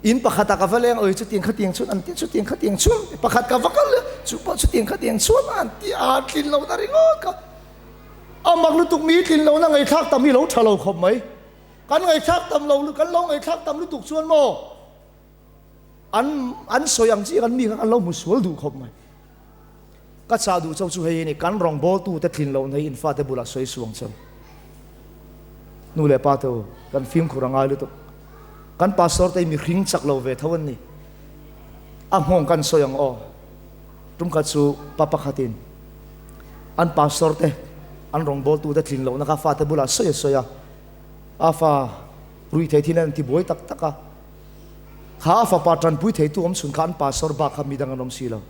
in pakhatah ka va leng awi chutiang khatiang chuan an ti chutiang khatiang chuan pakhat ka va kal leh chu pawh chutiang khatiang chuan an ti a, an tlin lohna ringawt kha a mak lutuk mi tlin lohna ngaihthlak tam hi lo tha lo khawp mai. Kan ngaihthlak tam lo, kan lo ngaihthlak tam lutuk chuan maw an an sawi ang chiah kan mi kha kan lo hmu sual duh khawp mai. Ka chah duh chauh chu hei a ni, kan rawngbawltu te tlin lohna hi in fate bulah sawi suang chauh. Nu leh pa te u, kan fimkhur a ngai lutuk. Kan pastor te hi mihring chak lo ve tho an ni. A nghawng kan sawi ang aw. Tumkhat chu pa pakhatin an pastor te an rawngbawltu te tlin lohna kha fate bulah sawi a sawi a. A fa ruih thei thin an tibuai tak tak a, kha a fapa tanpui theitu awm chhun kha an pastor bak kha midang an awm si lo.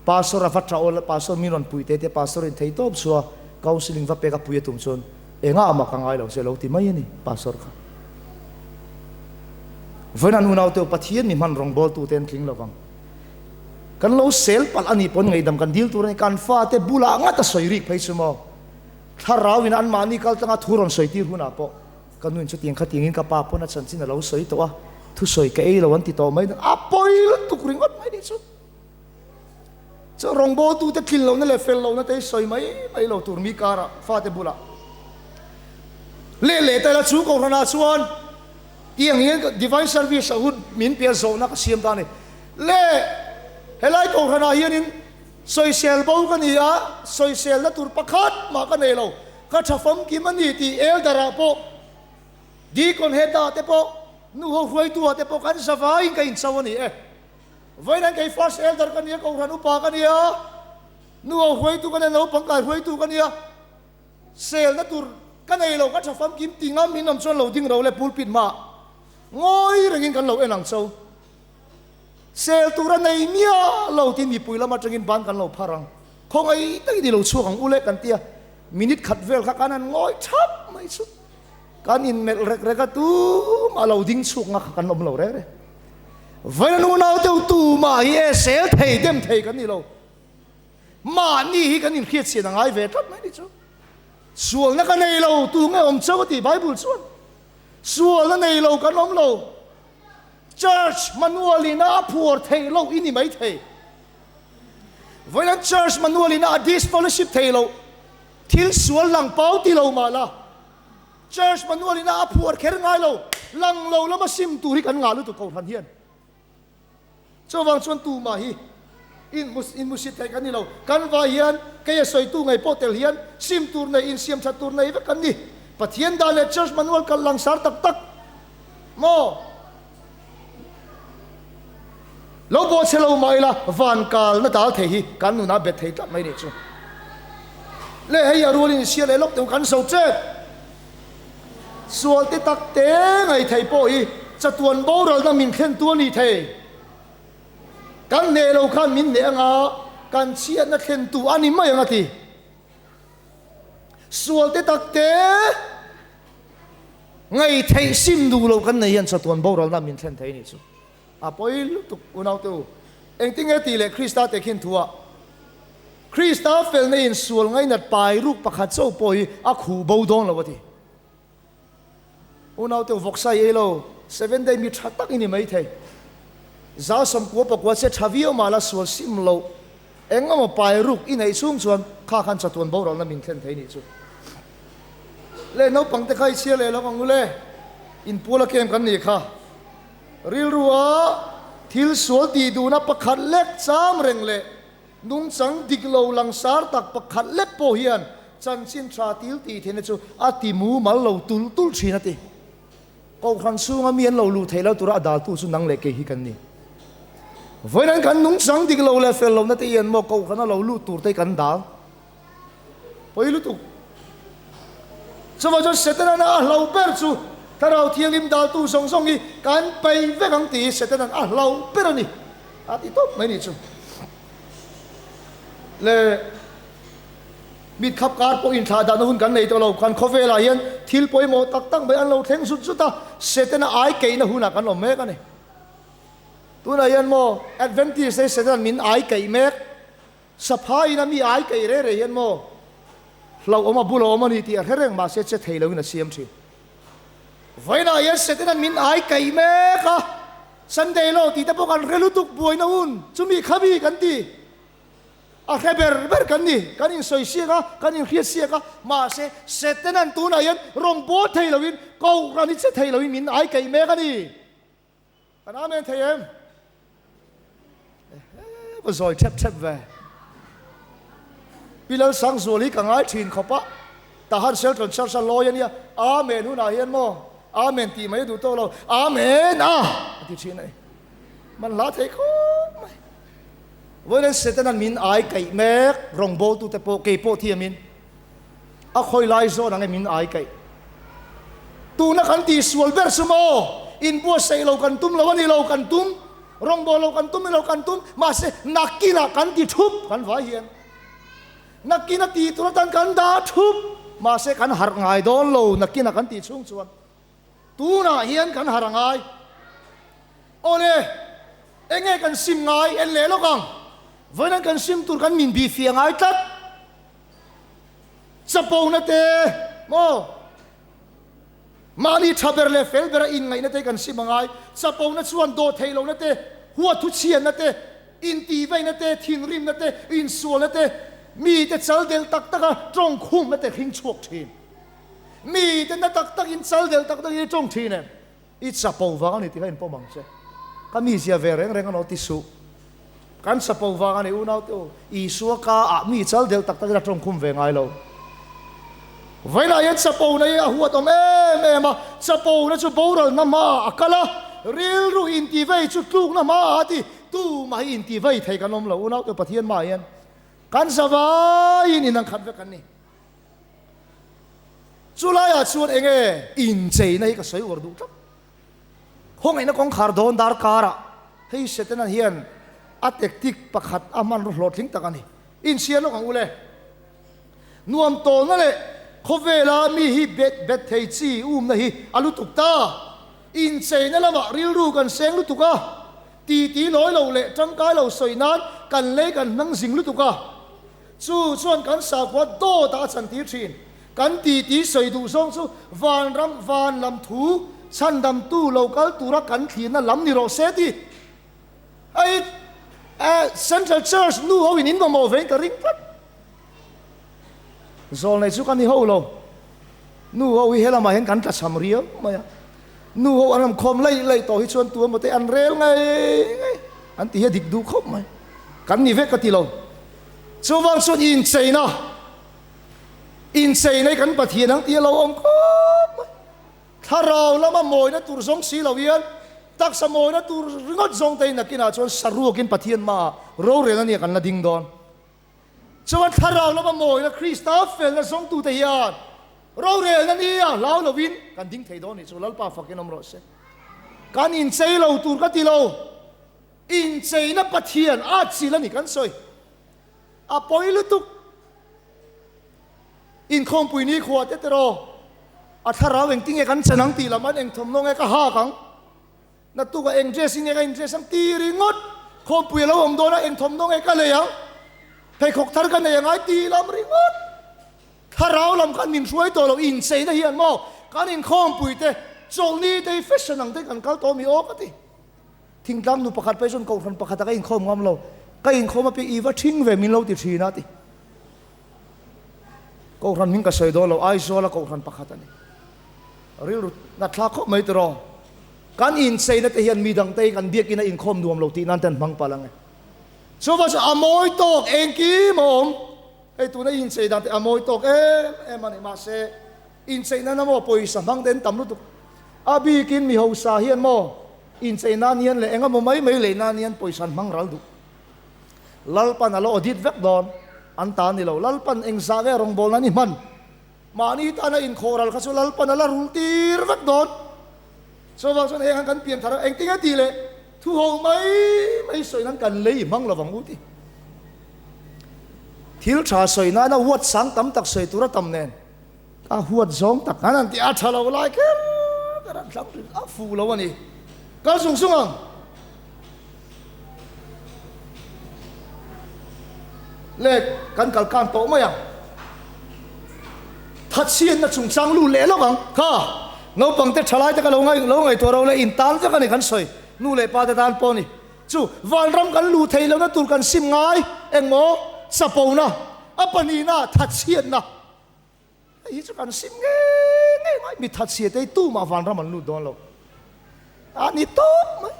Pastor a va tah awl a, pastor min rawn pui te te pastor in thei tawp chu a counselling va pek a pui a tum chuan engah mah ka ngai lo che lo ti mai a ni pastor kha. Vawiin an unaute u Pathian mi hman rawngbawltu te an tling lo vang. Kan lo sel palh a nih pawn ngaihdam kan dil tur a ni, kan fate bulah ngat a sawi rik phei chu maw. Thlarau in anmahni kal tlanga thu rawn sawi tir hunah pawh ka nuin chutiang khatiangin ka pa pawn a chanchin a lo sawi tawh a, thusawi ka ei lo an ti tawh mai a pawi lutuk ringawt mai nih chu. Chu rawngbawltute tlin lohna leh fel lohna te hi sawi mai mai lo tur mi karah fate bulah leh leh ta ila chu kohhranah chuan tiang hian divine service a hun min pe a zawhna ka siam ta a ni. Le helai kohhranah hianin Sawisel bo ka ni a, sawiselna tur pakhat mah ka nei lo. Ka tha famkim a ni tih elder ah pawh, deacon head ah te pawh, nu ho hruaitu ah te pawh kan zavaiin ka incho a ni e. Vawiin kei first elder ka ni a, kohhran upa ka ni a, nu ho hruaitu ka ni a, naupang kai hruaitu ka ni a, selna tur ka nei lo, ka tha famkim ti ngam in awm chuan lo ding ro le pulpit hmaah ngawi rengin kan lo en ang cho. Sel tur a nei miah lo tiin mipui lam atangin ban kan lo phar ang. Khawngaih takin i lo chhuak ang u le kan ti a, minute khat vel kha kan han ngawi thap mai chu. Kan inmelh rek rek a, tumah lo ding chhuak nga kha kan awm lo reng reng. Vawiin unau deuh tumah hi e sel thei dem thei kan ni lo. Mahni hi kan inhriatchhian a ngai ve tlat mai ni chu. Sualna ka nei lo, tu nge awm chauh a ti Bible chuan. Sualna nei lo kan awm lo. Church manual in a phuar theih loh i ni mai thei. Vawiin church manual in a disfellowship thei loh, thil sual lang pau ti lo mah la, church manual in a phuar kher ngai lo, lang lo lama sim tur hi kan ngah lutuk kohhran hian. Chuvang chuan tumah hi inmusit theih kan ni lo. Kan vai hian kei a sawitu ngei pawh tel hian sim tur nei, insiam that tur nei vek kan ni. Pathian dan leh church manual kal langsar tak tak maw? Lo bawh chhe lo mah ila van kalna dal thei hi kan nunah bet thei tlat mai nih chu. Le hei a rualin insia leh lawk teh kan zo chet. Sual te tak te ngaih theih pawh hi chatuan boralna min thlentu a ni thei. Kan hneh lo khan min hneh anga kan chhiatna thlentu a ni mai ang a ti. Sual te tak te ngaih theih sim duh lo kan nei hian chatuan boralna min thlen thei a nih chu. A pawi lutuk unaute u. Engtinge tih leh Krista tehkhin thu ah Krista felna in sual ngainat pai ruk pakhat chauh pawh hi a khuh bo dawn lo a ti. Unaute u vawksai ei lo, seven day mi tha tak i ni mai thei. Za 90 pakua che tha viau mah la sual sim loh eng emaw pai ruk i neih chhung chuan kha khan chatuan boralna min thlen thei nih chu. Le naupang te kha i chhiar leh lo ang u le, inpual a kem kan nih kha. Rilrua thil sual tih duhna pakhat lek cham reng leh nungchang dik lo langsar tak pakhat lek pawh hian chanchin tha til tih theihna chu a ti mumal lo tulh tulh thin a ti. Kohhran chhunga mi an lo luh theih lo tura a daltu chu nang leh kei hi kan ni. Vawiin kan nungchang dik lo leh fel lohna te hian maw kohhrana lo lut tur te kan dal pawi lutuk. Chuvang chuan Setana'n a hlau ber chu Thlarau Thianghlim daltu zawng zawng hi kan paih vek ang tih hi Setana'n a hlau ber a ni a ti tawp mai ni chu. Le mit khap kar pawh inthlah dahna hun kan nei tawh lo, kan khawvelah hian thil pawimawh tak tak mai an lo thleng zut zut a, Setana ai keihna hunah kan awm mek a ni. Tunah hian maw Adventist te Setana'n min ai keih mek, Saphaiin a mi ai keih reh reh hian maw hlauhawm a bul a awm a ni tih a hre reng mahse che thei loin a siam thin. Vawiinah hian Setana'n min ai keih mek a, Sunday law tih te pawh kan hre lutuk buaina hun chumi khami kan ti. A hre ber ber kan ni, kan insawi siak a, kan inhriat siak a, mahse Setana'n tunah hian rawn bawl thei loin Kohhran hi che thei loin min ai keih mek a ni. Kan Amen thei em? Ehe, va zawi thep thep ve. Pi Lalsangzual hi ka ngai thin khawp a, Tahan Shelton Church a lawi a nia, Amen hunah hian maw, Amen tih mai a duh tawk lo, Amen a a ti thin a ni. Man hla thei khawp mai. Vawiin Setana'n min ai kaih mek, rawngbawltute pawh kei pawh thiamin a khawi lai zawn ang e min ai kaih. Tuna kan tihsual ber chu maw, inbuatsaih lo kan tum lo a ni lo, kan tum, rawngbâwl lo kan tum ni lo, kan tum, mahse nakinah kan ti thup kan vai hian. Nakina tih tur atan kan dah thup, mahse kan harh ngai dawn lo nakinah kan tih chhung chuan. Tunah hian kan harh a ngai. Awle, enge kan sim ngai en leh lawk ang. Vawiin kan sim tur kan min bih fiah ngai tlat. Chapona te maw, mahni tha ber leh fel bera inngaihna te kan sim a ngai. Chapona chuan dawh theih lohna te, huat thu chhianna te, intihveina te, thinrimna te, insualna te, mite chal del tak taka tawngkhumna te hring chhuak thin. Mite na tak takin chal del tak takin i tawng thin em? I chapo vang a ni tih kha inpawm ang che. Ka mizia ve reng reng a lo ti suh. Kan chapo vang a ni unau te u. Isua ka ah mi chal del tak takin a tawngkhum ve ngai lo. Vawiinah hian chapona hi a huat awm em em a, chapona chu boralna hmaah a kal a, rilru intivei chu tlukna hmaah a ti. Tumah hi intivei thei kan awm lo unau te u Pathian hmaah hian kan zavaiin inang khat vek an ni. Chu laiah chuan eng nge incheina hi ka sawi uar duh tlat. Khawngaihna kawngkhar dawn dar karah hei Setana hian a tactic pakhat a hmanraw hlawhtling tak a ni. Inchhiar lawk ang u le. Nuam tawlna leh khawvela mi hi bet bet thei chi umna hi a lutuk ta. Incheina lamah rilru kan seng lutuk a, titi lawi lo leh tangkai lo sawi nan kan lei kan hnang zing lutuk a. Chu chuan kan sakhua dawtah a chantir thin. Kan titi sawi duh zawng chu vanram van lam thu chhandamtu lo kal tura kan thlirna lam ni rawh se ti. Hei Central Church nu ho in in mamawh vein ka ring tlat. Zawlnei chu ka ni ho lo. Nu ho hi helamah hian kan tlachham riau mai a. Nu ho an rawn khawm laih laih tawh hi chuan tu emaw te an rel ngei ngei an ti hi a dik duh khawp mai. Kan ni vek ka ti lo. Chuvang chuan incheina, incheina hi kan Pathian ang tih a lo awm khawp mai. Thlarau lama mawina tur zawng si lo hian taksa mawina tur ringawt zawng te hi nakinah chuan saruakin Pathian hmaah rorel a nia kan la ding dawn. Chuan thlarau lama mawina Krista felna zawngtute hian rorelna nia hlau lovin kan ding thei dawn nih chu Lalpa fakin awm rawh se. Kan inchei lo tur ka ti lo. Incheina Pathian a chil a ni kan sawi. A pawi lutuk. Inkhawmpui ni khua te tiraw a thlarau engtinge kan chan ang tih lam an eng thawmhnaw nge ka hak ang. Naktuk a eng dress in nge ka in dress ang ti ringawt, khawmpui a lo awm dawn a eng thawmhnaw nge ka lei ang, pheikhawk thar ka nei a ngai ti lam ringawt. Thlarau lam khan min hruai tawh lo, incheina hian maw kan inkhawmpui te, chawlhni te hi fashion ang te kan kal tawh mi aw ka ti. Thingtlang nu pakhat phei chuan kohhran pakhat ah ka inkhawm ngam lo, ka inkhawm a pi i va ṭhing ve min lo ti ṭhin a ti. Kohhran hming ka sawi dawn lo, Aizawl a kohhran pakhat a ni. Rilru nathlak khawp mai tiraw. Kan incheina te hian midang te hi kan biakina inkhawm nuam lo tih nan te an hmang palh ang e. Chuvang chu a mawi tawk engkim a awm. Hei tuna inchei dan te a mawi tawk em em a ni. Mahse incheina na maw pawisa hmang te an tam lutuk. A bikin mi hausa hian maw. Inchei nan hian leh engemaw mai mai lei nan hian pawisa an hmang ral duh. Lalpan a la audit vek dawn, an ta ni lo. Lalpan engzah nge rawngbawlna ni hman? Mahni tana inkhawh ral kha chu Lalpan a la rul tir vek dawn. Chuvang chuan heng han kan pian thar a, engtin nge tih leh thu ho mai mai sawi nan kan lei hmang lo vang u ti. Thil tha sawi nana huat sang tam tak sawi tur a tam nen a huat zawng tak an han ti a tha lo lai kher kher an thlang thin a fuh lo a ni. Kal sung sung ang. Le kan kal kan tawh mai ang. Thatchhiatna chungchang lu leh lawk ang. Kha naupang te thalai te ka lo ngai lo ngaihtuah ro le in tan vek a ni kan sawi. Nu leh pa te tan pawh a ni. Chu vanram kan luh theih lohna tur kan sim ngai engmaw chapona a pahnihna thatchhiatna. Hei hi chu kan sim ngei ngei mai, mi thatchhia te hi tumah vanram an lut dawn lo. A ni tawp mai.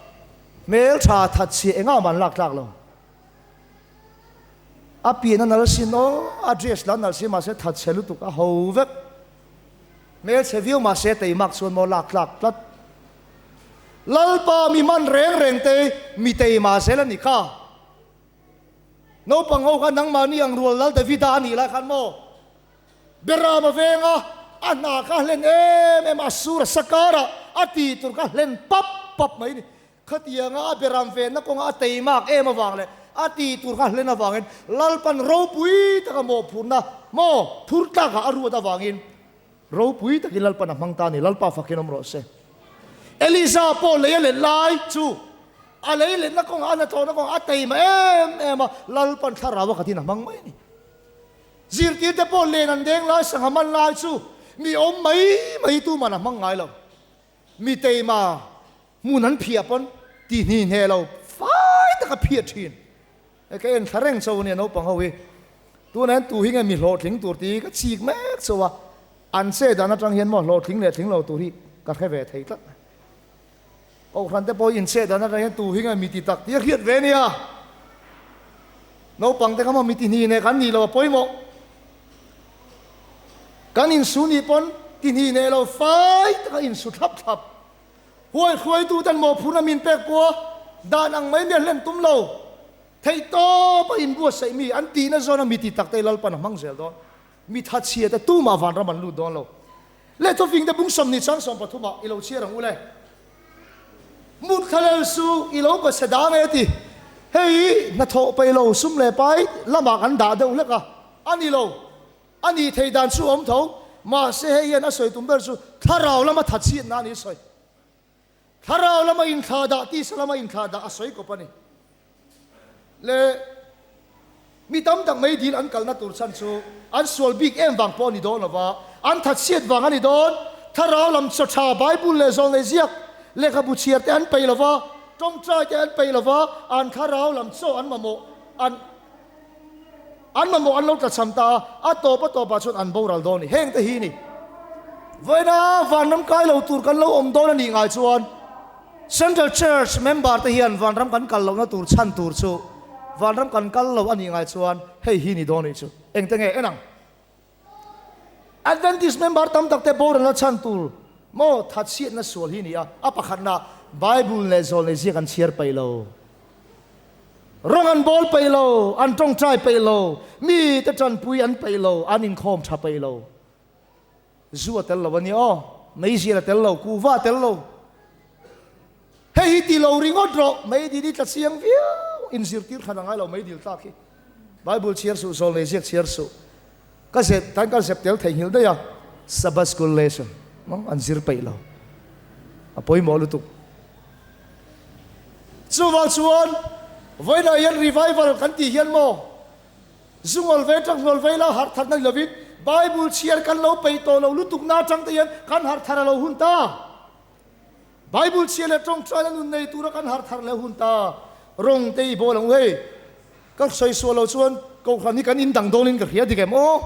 Hmeltha thatchhia engah mah an lak tlak lo. A pian a nal sin aw, a dress lah a nal si mahse thatchhe lutuk a ho vek. Hmelchhe viau mahse teimak chuan maw lak tlak tlat. Lalpa mi man reng reng te mi teima zel a ni kha. Naupang ho kha nangmahni ang rual Lal Davida a nih lai khan maw Beram a veng a, a hna kha hlen em em a, sur a sa karah a ti tur kha hlen pap pap mai a ni. Khatianga a Beram venna kawnga a teimak em avang leh a ti tur kha hlen avangin Lalpan ropui taka mawhphurhna maw phur tlakah a ruat avangin Ropui takin Lalpan a hmang ta a ni, Lalpa fakin awm rawh se. Elisa pawh lei a let lai chu a lei letna kawngah a hnathawhna kawngah a teima em em a, Lalpan thlarau a khatin a hmang mai a ni. Zirtirte pawh len an deng lai, sangha man lai chu mi awm mai mai tuman a hmang ngai lo. Mi teima hmun an phiah pawn ti hni hne lo fai taka phiah thin. Hei ka en thla reng chauh a nia naupang ho hi. Tunah hian tu hi nge mi hlawhtling tur tih hi ka chik mek chauh a, an che dan atang hian maw hlawhtling leh tling lo tur hi ka hre ve thei tlat. Kohhran te pawh hi in che dan atang hian tu hi nge mi ti tak tih a hriat ve nia. Naupang te kha maw mi ti hni neh kan nih lo a pawimawh. Kan insu nih pawn ti hni neh lo fai taka insu thlap thlap. Huai hruaituten mawhphurhna min pek pawh dan ang mai miah hlen tum lo. Theih tawp a inbuatsaih mi an tihna zawna mi ti tak te Lalpan a hmang zel dawn. Mi thatchhia te tumah vanram an lut dawn lo. Leh thawfing te bung 20 chang 30 ah i lo chhiar ang u le. Mut thlalel su i lo base dang e ti. Hei hnathawh peih lo sum leh pai lamah kan dah deuh hlek a, a ni lo. A nih theih dan chu awm tho, mahse hei hian a sawi tum ber chu thlarau lama thatchhiatna a ni sawi. Thlarau lama inthlah dah, tisa lama inthlah dah a sawi kawp a ni. Le mi tam tak mei dil an kalna tur chhan chu an sual bik em vang pawh a ni dawn lova, an thatchhiat vang a ni dawn. Thlarau lam chaw tha Bible leh zawlnei ziak lehkhabu chhiar te an peih lova, tawngtai te an peih lova, an thlarau lam chaw an mamawh an An mamawh an lo tlachham ta a, a tawp a tawpah chuan an boral dawn a ni. Heng te hi ni. Vawiina vanram kai lo tur kan lo awm dawn a nih ngai chuan Central Church member te hian vanram kan kal lohna tur chhan tur chu vanram kan kal lo a nih ngai chuan hei hi ni dawn a nih chu. Engte nge en ang? Adventist member tam tak te boralna chhan tur maw thatchhiatna sual hi ni a, a pakhatna Bible leh zawlnei ziak an chhiar peih lo. Rawng an bawl peih lo, an tawngtai peih lo, mi te tanpui an peih lo, an inkhawm tha peih lo. Zu a tel lo a nia aw, meizial a tel lo, kuhva a tel lo. Hei hi ti lo ringawt rawh, meidil hi tla chiang viau, inzirtir hran a ngai lo meidil tlak hi. Bible chhiar suh, zawlnei ziak chhiar suh. Ka zep, tan ka zep tel theihnghilh daih a, Sabbath school lesson an zir peih lo. A pawimawh lutuk. Chuvang chuan vawiinah hian revival kan tih hian maw, zu ngawl ve tang ngawl ve ila harh thatna ni lovin Bible chhiar kan lo peih tawh lo lutukna atang te hian kan harh thar a lo hun ta. Bible chhia leh tawngtaina nun nei tura kan harh thar leh hun ta. Rawng te i bawl ang u hei. Ka sawi sual lo chuan Kohhran hi kan indang dawnin ka hria dik em aw?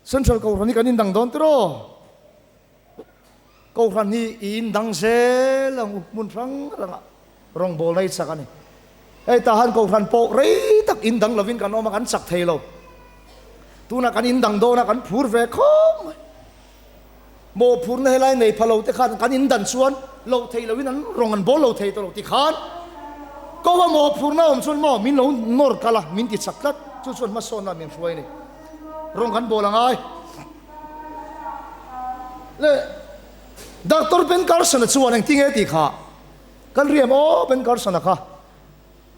Central Kohhran hi kan indang dawn tiraw? Kohhran hi i indang zel ang u hmun hrang hrangah rawngbawlna i chak a ni. Hei tahan Kohhran pawh rei tak indang lovin kan awm a, kan chak thei lo. Tunah kan indang dawn a, kan phur ve khawp mai. Mawhphurhna helai nei pha lo te khan kan in dan chuan loh theih loin an rawng an bawl lo thei tawh lo ti khan ko a mawhphurhna awm chuan maw min lo nawr kal a, min ti chak tlat. Chu chuan hmasawnna min hruai a ni. Rawng kan bawl a ngai. Le Doctor Ben Carson-a chuan engtinge tih kha kan riam aw Ben Carson-a kha.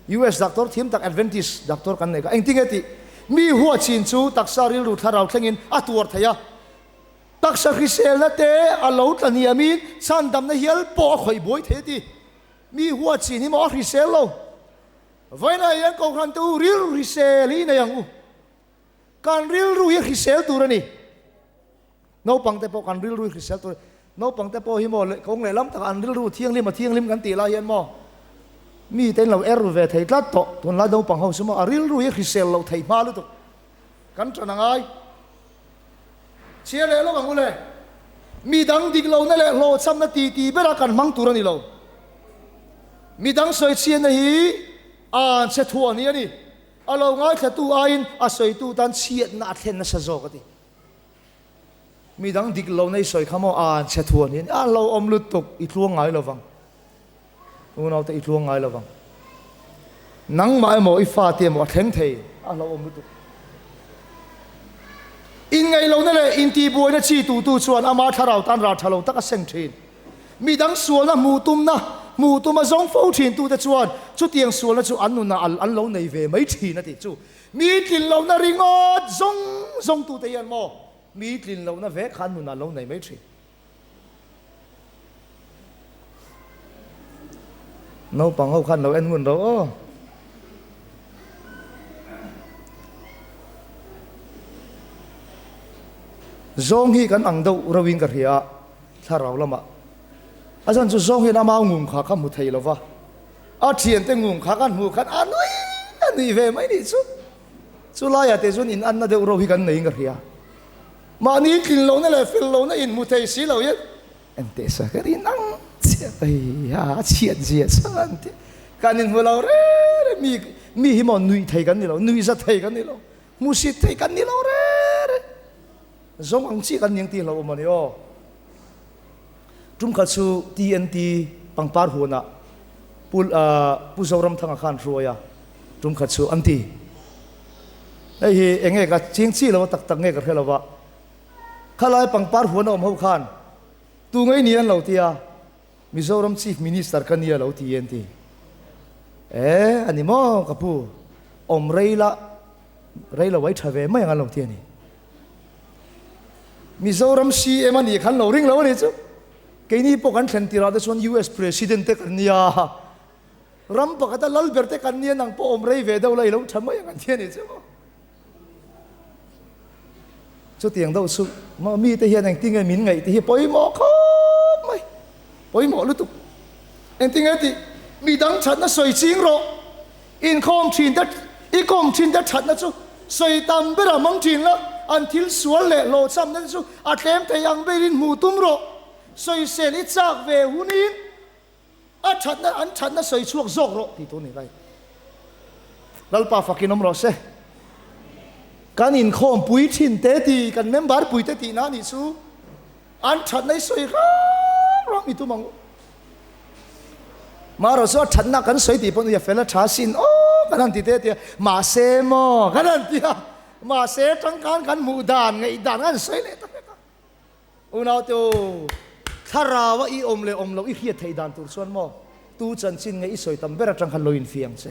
US doctor thiam tak Adventist doctor kan nei kha engtinge tih mi hua chin chu taksa rilru thlarau thlengin a tuar thei a, taksa hriselna te a lo tla hniamin chhandamna hial pawh a khawih buai thei a ti. Mi hua chin hi maw a hrisel lo. Vawiinah hian Kohhran te u rilru hrisel hi i nei ang u. Kan rilru hi hrisel tur a ni. Naupang te pawh kan rilru hi hrisel tur, naupang te pawh hi maw kawng leh lam takah an rilru thianghlim a thianghlim kan tih lai hian maw mi te in lo er ve thei tlat tawh, tunlai naupang ho chu maw a rilru hi hrisel loh theih hma lutuk kan tan a ngai. Chhia leh lawk ang u le, mi dang dik lohna leh hlawhchhamna ti ti bera kan hmang tur a ni lo. Mi dang sawichhiatna hi an chhe thuah ni a ni, a lo ngaithlatu aiin a sawitu tan chhiatna a thlen nasa zawk a ti. Mi dang dik lo nei sawi kha maw an chhe thuan hian a lo awm lutuk i tluang ngai lo vang. Unaute i tluang ngai lo vang. Nangmah emaw i fate emaw a thleng thei a lo awm lutuk. Inngaihlohna leh intihbuaina chi tutu chuan ama thlarau tan ral tha lo tak a seng thin. Mi dang sualna hmuh tumna hmuh tuma zawng fo thin tute chuan chutiang sualna chu an nunah an lo nei ve mai thin a tih chu. Mi tlin lohna ringawt zawng zawng tute hian maw mi tlin lohna vek kha an nunah an lo nei mai thin. Naupang ho khan lo en ngun ro aw. Zawng hi kan ang deuh reuhin ka hria a, thlarau lamah. A zan chu zawng hian a mau ngung kha kha hmu thei lo va. A thiante ngung kha kan hmuh khan a nui a nui ve mai nih chu. Chu laiah te chuan in anna deuh ro hi kan nei in ka hria. Mahni tlin lohna leh fel lohna in hmu thei si lo hian engteh sa ka rin ang chiah hei a chhiat zia chang an ti. Kan in hmu lo re re mi mi hi maw nuih thei kan ni lo, nuih za thei kan ni lo, hmusit thei kan ni lo re re. Zawng ang chiah kan ni ang tih hlauhawm a ni aw. Tum khat chu TNT pangpar huanah Pu Pu Zoramthanga khan hruai a, tum khat chu an ti. Hei hi eng nge ka ching chi lo a tak tak nge ka hre lo va. Khalai pangpar huan a awm ho khan tu ngei ni an lo ti a, Mizoram Chief Minister ka nia lo ti an ti. E a ni maw ka pu, awm rei la rei lo ai tha ve mai ang an lo ti a ni. Mizoram CM a nih khan lo ring lo a nih chu. Keini pawh kan thlen tirah te chuan US President te kan nia, ram pakhata lal ber te kan nia nang pawh awm rei ve deuh la i lo tha mai ang an ti a nih chu. Chutiang deuh chu maw mite hian engtinge min ngaih tih hi pawimawh khawp mai, pawimawh lutuk. Engtinge tih midang thatna sawi ching rawh. Inkhawm thin te, i kawm thin te thatna chu sawi tam berah hmang thin la, an thil sual leh hlawhchhamna te chu a tlem thei ang berin hmuh tum rawh. Sawisel i chak ve hunin a thatna, an thatna sawi chhuak zawk rawh tih tur ni lai. Lalpa fakin awm rawh se. Kan inkhawm pui thin te ti, kan member pui te tihna a nih chu an thatna i sawi ram ram i tum ang u. Marawh chu a thatna kan sawi tih pawh nia fel a tha sin aw kan han ti te tia mahse maw kan han ti a mahse tangkan kan hmuh dan ngaih dan kan sawi leh ta vek a unau te u thlarau a i awm leh awm loh i hriat theih dan tur chuan maw tu chanchin nge i sawi tam ber atang khan lo infiam che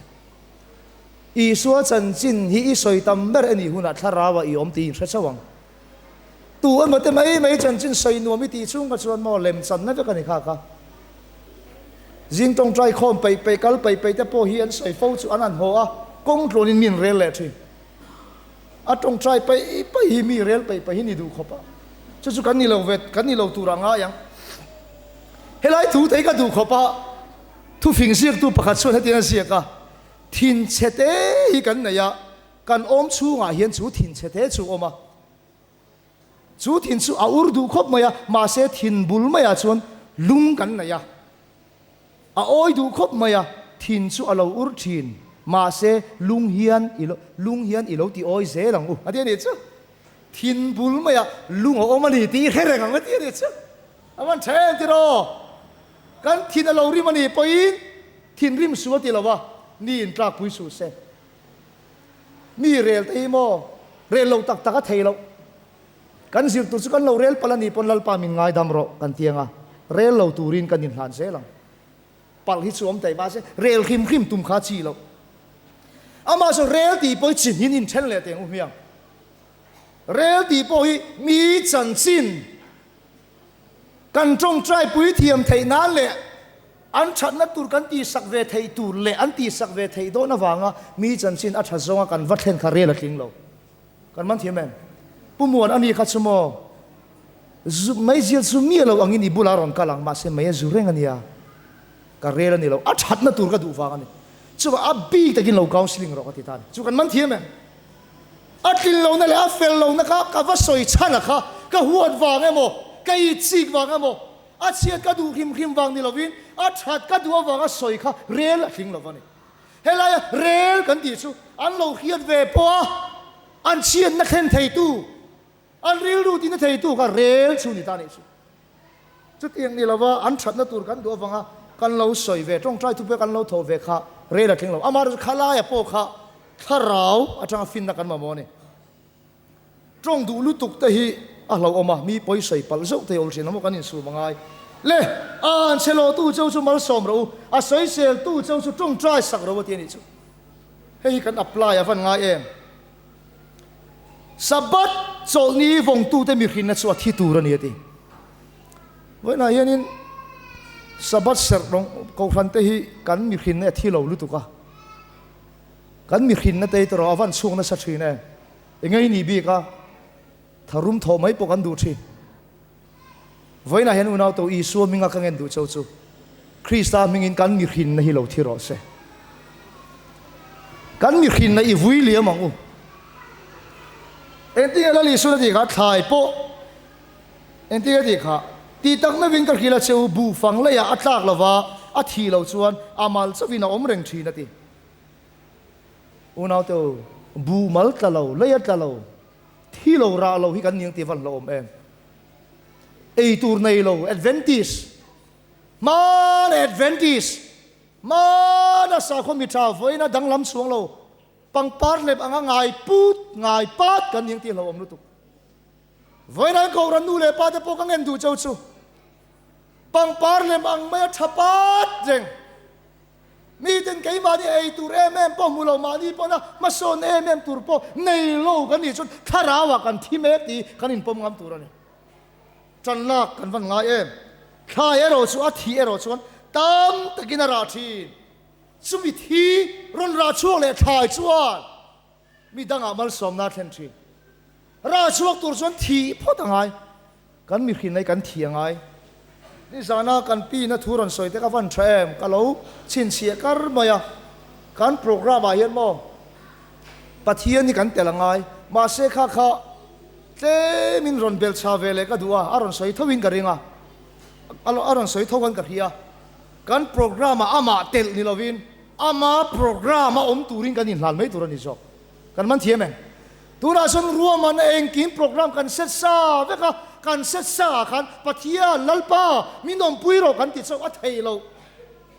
Isua chanchin hi i sawi tam ber anih hunah thlarau a i awm tih i inhre chauh ang. Tu emaw te mai mai chanchin sawi nuam i tih chhung kha chuan maw lem channa vek a ni kha kha. Zing tawngtai khawm peih peih kal peih peih te pawh hi an sawi fo chu an han haw a, kawng tluanin mi an rel leh thin. A tawngtai peih peih hi mi rel peih peih hi ni duh khawp a, chu chu kan ni lo ve kan ni lo tur a ngai ang. Helai thu te hi ka duh khawp a, thufing ziaktu pakhat chuan hetiang a ziak a, Thinchhe te hi kan nei a, Kan awm chhungah hian chu thin chhe te chu awm a, chu thin chu a ur duh khawp mai a, mahse thin bul maiah chuan lung kan nei a, a awi duh khawp mai a, thin chu a lo ur thin, mahse lung hian i lo lung hian i lo ti awi zel ang u a ti a nih chu. Thin bul maiah lung a awm a ni tih i hre reng ang a ti a ni chu. A van tha em tiraw? Kan thin a lo rim a nih pawhin thinrim suh a ti lo a, mi intlakpui suh se. Mi rel te hi maw rel lo tak tak a thei loh. Kan zir tur chu kan lo rel palh a nih pawn Lalpa min ngaidam rawh kan ti ang a, rel lo turin kan inhlan zel ang. Palh hi chu awm thei mahse rel hrim hrim tum kha a chi loh. Amah chu rel tih pawh hi chi hnin inthen leh teng u hmiang. Rel tih pawh hi mi chanchin kan tawngtai pui thiam theih nan leh an thatna tur kan tihsak ve theih tur leh an tihsak ve theih dawn avanga mi chanchin a tha zawnga kan va thlen kha rel a tling lo. Kan man thiam em? Pu Muan a ni kha chu maw? Zu, meizial chu mi a lo angin i bulah a rawn kal ang, mahse mei a zu reng a nia. Ka rel a ni lo, a thatna tur ka duh vang a ni. Chuvang a bik takin lo counselling rawh ka ti ta a ni. Chu kan man thiam em? A tlin lohna leh a fel lohna kha ka va sawi chhan a kha, ka huat vang emaw, ka itchik vang emaw, a chhiat ka duh hrim hrim vang ni lovin a that ka duh avanga sawi kha rel a tling lo va ni. Helaia rel kan tih chu an lo hriat ve pawh a, an chhiatna thlen theitu, an rilru tihna theitu kha rel chu ni ta nih chu. Chutiang ni lova an thatna tur kan duh avanga kan lo sawi ve, tawngtai thupe kan lo thawh ve kha rel a tling lo. Amaherawhchu khalaia pawh kha thlarau atanga finna kan mamawh a ni. Tawng duh lutuk te hi a hlauhawm a, mi pawi sawi palh zauh te awl thin a maw kan insum a ngai. Le, a han chhe lo tu cheu chu malsawm rawh u, a sawisel tu cheu chu tawngtai sak rawh u a ti a nih chu. Hei hi kan apply a van ngai em? Sabbath chawlhni vawngtute mihrinna chu a thi tur a ni a ti. Vawiinah hianin Sabbath serh rawng kohhran te hi kan mihrinna a thi lo lutuk a, kan mihrinna te hi tawh a van chhung nasa thin em? Enge i nih bik a, tharum thawh mai pawh kan duh thin. Vawiinah hian unau to Isua hminga ka ngen duh cheu chu Krista hmingin kan mihrinna hi lo thi rawh se. Kan mihrinna i vui liam ang u. Engtinge Lal Isuan a tih kha thlai pawh engtinge a tih kha tih tak meuhin ka hrilh a che u buhfang leiah a tlak lova a thih loh chuan a mal chauhin a awm reng thin a ti. Unaute u, buh mal tla lo, lei a tla lo, thi lo rah lo hi kan ning tih a van hlauhawm em? Ei tur nei lo, Adventist, hmana Adventist, hmana sakhaw mi tha vawiina danglam chhuang lo, pangpar hlep anga ngai put, ngai pat kan ning tih a hlauhawm lutuk. Vawiina an kohhran nu leh pa te pawh ka ngen duh cheu chu, pangpar lem ang maia tha pat reng, Miten keimahni ei tur em em pawh hmu lo, mahni pawhna hmasawn em em tur pawh nei lo kan nih chuan thlarauah kan thi mek tih kan inpawm ngam tur a ni. Ṭan lak kan van ngai em? Thlai erawh chu a thih erawh chuan tam takin a rah ṭhin. Chumi thi rawn rah chhuak leh thlai chuan mi dangah malsawmna a thlen ṭhin. Rah chhuak tur chuan thih phawt a ngai. Kan mihrinna hi kan thi a ngai. Nizana kan pina thu rawn sawi te ka van tha em? Ka lo chhinchhiah kar mai a. Kan program ah hian maw Pathian hi kan tel a ngai. Mahse kha kha tlemin rawn bel chha ve leh ka duh a, a rawn sawi tho in ka ring a. A rawn sawi tho khan ka hria. Kan program ah amah telh ni lovin ama program a awm turin kan inhlan mai tur a ni zawk. Kan man thiam em? Tunah chuan ruahmanna engkim program kan set sa vek a, kan set sa ah khan Pathian, Lalpa, min awmpui rawh kan ti chauh a thei lo.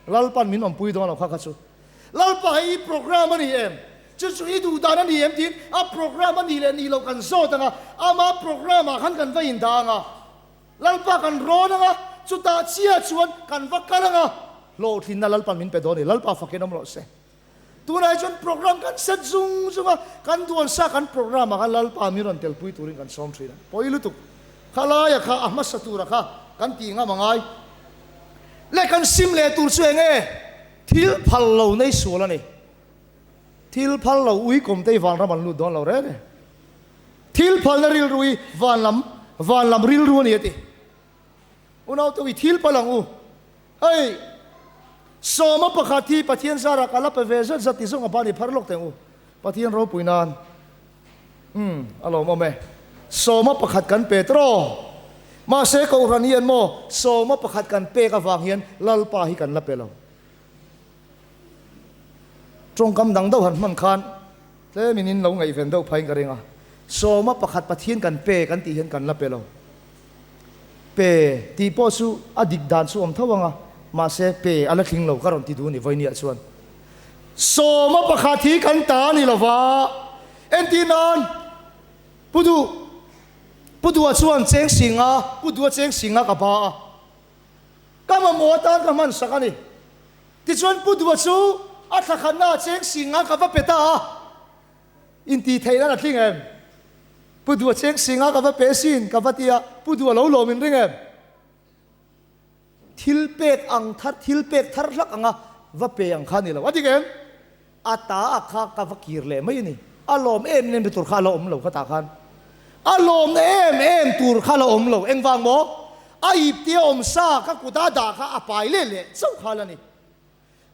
Lalpan min awmpui dawn lo kha kha chu. Lalpa hei i program a ni em? Chu chu i duh dan a ni em tiin a program a nih leh nih loh kan zawt ang a, ama program ah khan kan va indah ang a. Lalpa kan rawn ang a, chutah chiah chuan kan va kal ang a, hlawhtlinna Lalpan min pe dawn a ni. Lalpa fakin awm rawh se. Tunah hi chuan program kan set zung zung a, kan duan sa kan program ah khan Lalpa min rawn telpui turin kan sawm thin a, pawi lutuk. Khalaia kha a hmasa tura kha kan tih ngam a ngai. Leh kan sim leh tur chu eng nge? Thil phal lo nei sual a ni. Thil phal lo ui kawm te hi vanram an lut dawn lo reng e. Thil phalna rilru hi vanlam vanlam rilru a ni a ti. Unaute ui thil palh ang u. Hei, sawma pakhat hi Pathian zarah ka la pe ve zat zat ti zawng a ban i phar lawk teh ang u. Pathian ropui nan. Umm, a lawmawm e. Sawma pakhat kan pe tawh. Mahse Kohhran hian maw sawma pakhat kan pek avang hian Lalpa hi kan la pe lo. Tawngkam dang deuh han hman khan tlemin in lo ngaihven deuh phaiin ka ring a. Sawma pakhat Pathian kan pe kan tih hian kan la pe lo. Pe tih pawh chu a dik dan chu awm tho ang a, mahse pe a la tling lo ka rawn ti duh a ni Vawinia chuan. Sawma pakhat hi kan ta a ni lo va, entir nan Pu Duh, Pu Duha chuan cheng singa, Pu Duha cheng singa ka ba a, ka mamawh atan ka hman sak a ni. Tichuan Pu Duha chu a thla khatna ah cheng singa ka va pe ta a, intih theih nan a tling em? Pu Duha cheng singa ka va pe sin ka va ti a, Pu Duha lo lawm in ring em? Thil pek ang thar, thil pek thar hlak anga va pe ang kha a ni lo. A dik em? A ta a kha ka va kir leh mai a ni. A lawm em em tur kha a la awm lo khatah khan. A lawmna em em tur kha a la awm lo. Engvang maw? A ip tia awm sa ka kut a dah kha a pai leh leh chauh kha a la ni.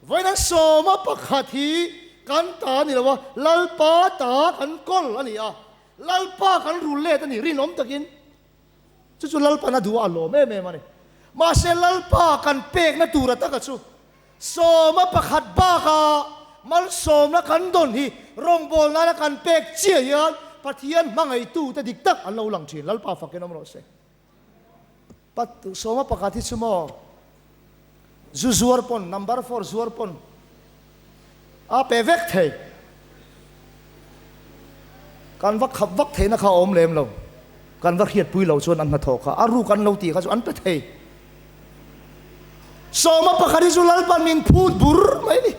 Vawiin sawma pakhat hi kan ta a ni lo a, Lalpa ta kan kawl a ni a, Lalpa kan rul let a ni rinawm takin. Chu chu Lalpan a duh a, a lawm em em a ni. Mahse Lalpa kan pekna tura taka chu sawma pakhat baka malsawmna kan dawn hi rawngbawlna nana kan pek chiah hian Pathian hmangaihtute dik tak an lo lang thin. Lalpa fakin awm rawh se. Sawma pakhat hi chu maw zu zuar pawn, number four zuar pawn a pe vek thei. Kan va khap vak theihna kha a awm lem lo. Kan va hriatpui loh chuan an hnathawh kha a ruk an lo tih kha chu an pe thei. Sawma pakhat hi chu Lalpan min phut bur mai ni.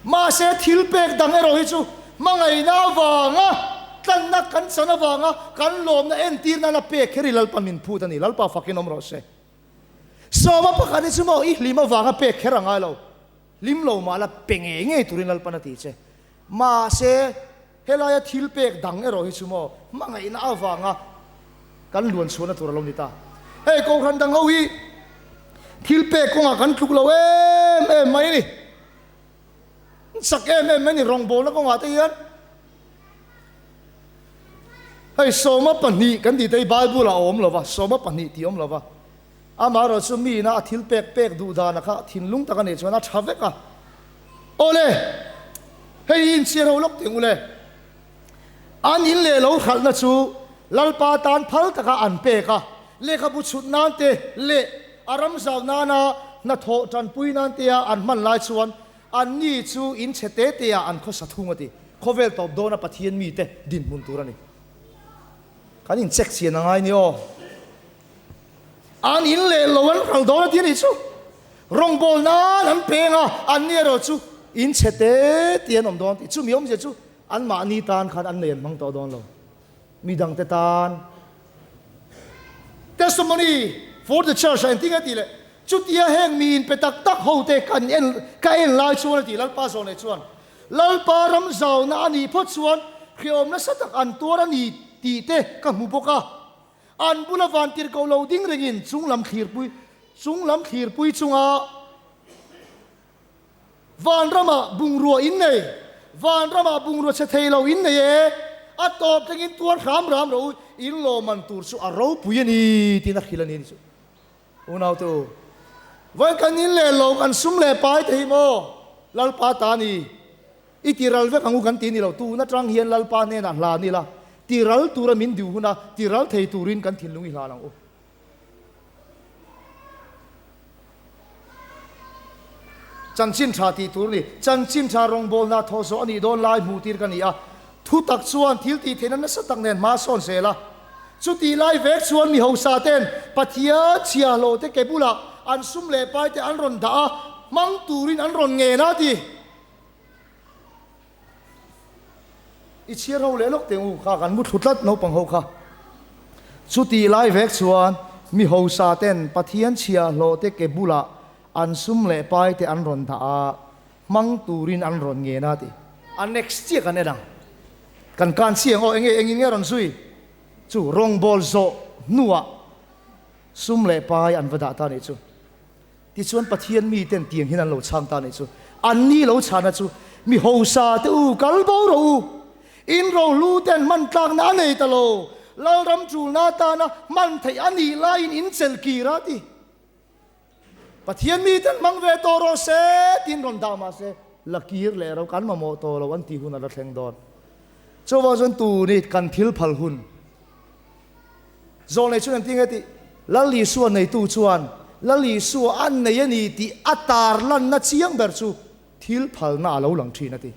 Mahse thil pek dang erawh hi chu hmangaihna avanga tlanna kan chan avanga kan lawmna entir nana pek kher hi Lalpan min phut a ni. Lalpa fakin awm rawh se. Sawma pakhat hi chu maw i hlim avanga pek kher a ngai lo. Hlim lo mah la pe ngei ngei turin Lalpan a ti che. Mahse, helaia thil pek dang erawh hi chu maw hmangaihna avanga kan luan chhuahna tur a lo ni ta. Hei Kohhran dang ho hi thil pek kawngah kan tluk lo em em mai a ni. An chak em em mai a ni rawngbawlna kawngah te hian. Hei 12 kan tih te hi Bible ah a awm lo va, 12 tih a awm lo va. Amaherawh chu miina a thil pek pek duh dana kha thinlung tak a nih chuan a tha vek a. Awle, hei hi inchhiar ho lawk tih ang ule. An in leh lo hralhna chu Lalpa tan phal taka an pek a, lehkhabu chhut nan te leh a ram zau nana hnathawh tanpui nan tea an hman lai chuan anni chu in chhe te te ah an khawsa thung a ti. Khawvel tawp dawna Pathian mite dinhmun tur a ni. Kan incheck chian a ngai ni aw. An in leh lo an ral dawn a ti a nih chu. Rawngbâwl nan an peng a, an ni erawh chu in chhe te tih an awm dawn tih. Chumi awmzia chu anmahni tan khan an nei an hmang tawh dawn lo. Mi dangte tan. Testimony for the Church ah engtin nge tih leh chutia heng mi inpe tak tak ho te kan en ka en lai chuan a ti Lalpa zawh leh chuan Lalpa ram zauna a nih phawt chuan hriawm nasa tak an tuar a ni tih te ka hmu bawk a. An bula vantirhkoh lo ding rengin chunglam thlirpui chunglam thlirpui chunga vanramah bungrua in nei, vanramah bungrua chhe thei lo in nei e, a tawp thlengin tuar hram hram rawh u, in lawmman tur chu a ropui a ni tiin a hrilh a ni chu. Unaute u, vawiin kan in leh lo kan sum leh pai thei maw? Lalpa ta ni. I ti ral vek ang u kan ti ni lo, tun atang hian Lalpa hnenah hlan ila, ti ral tura min diu huna ti ral thei turin kan thinlung i hlan ang u. Chanchin tha tih tur ni, chanchin tha rawngbawlna thawh zawh a nih dawn lai hmuh tir ka ni a, thu tak chuan thil tih theihna nasa tak nen hma sawn zel a. Chutih lai vek chuan mi hausa ten Pathian chhiahhlawh te ke bulah an sum leh pai te an rawn dah a, hmang turin an rawn ngen a ti. I chhiar ho leh lawk teh u kha kan mu thlu tlat naupang ho kha. Chutih lai vek chuan mi hausa ten Pathian chhiahhlawh te ke bulah an sum leh pai te an rawn dah a, hmang turin an rawn ngen a ti. A next chiah kan en ang. Kan kan chiang aw enge engin nge rawn zui chu rawngbâwl zawh hnuah sum leh pai an va dah ta nih chu. Tichuan Pathian miten tiang hian an lo chhang ta nih chu. Anni lo chhana chu, Mi hausa te u, kal bo rawh u. In rohlu ten hman tlakna a nei ta lo. Lalram tulna atana hman theih a nih laiin in chelh kir a ti. Pathian miten hmang ve tawh rawh se tiin rawn dah mah se, la kir leh ro kan mamawh tawh lo an tih hun a la thleng dawn. Chuvang chuan tuni kan thil phal hun zawlnei chuan engtin nge tih? Lal Isua neitu chuan Lal Isua a nei a ni tih a tarlanna chiang ber chu thil phalna a lo lang thin a ti.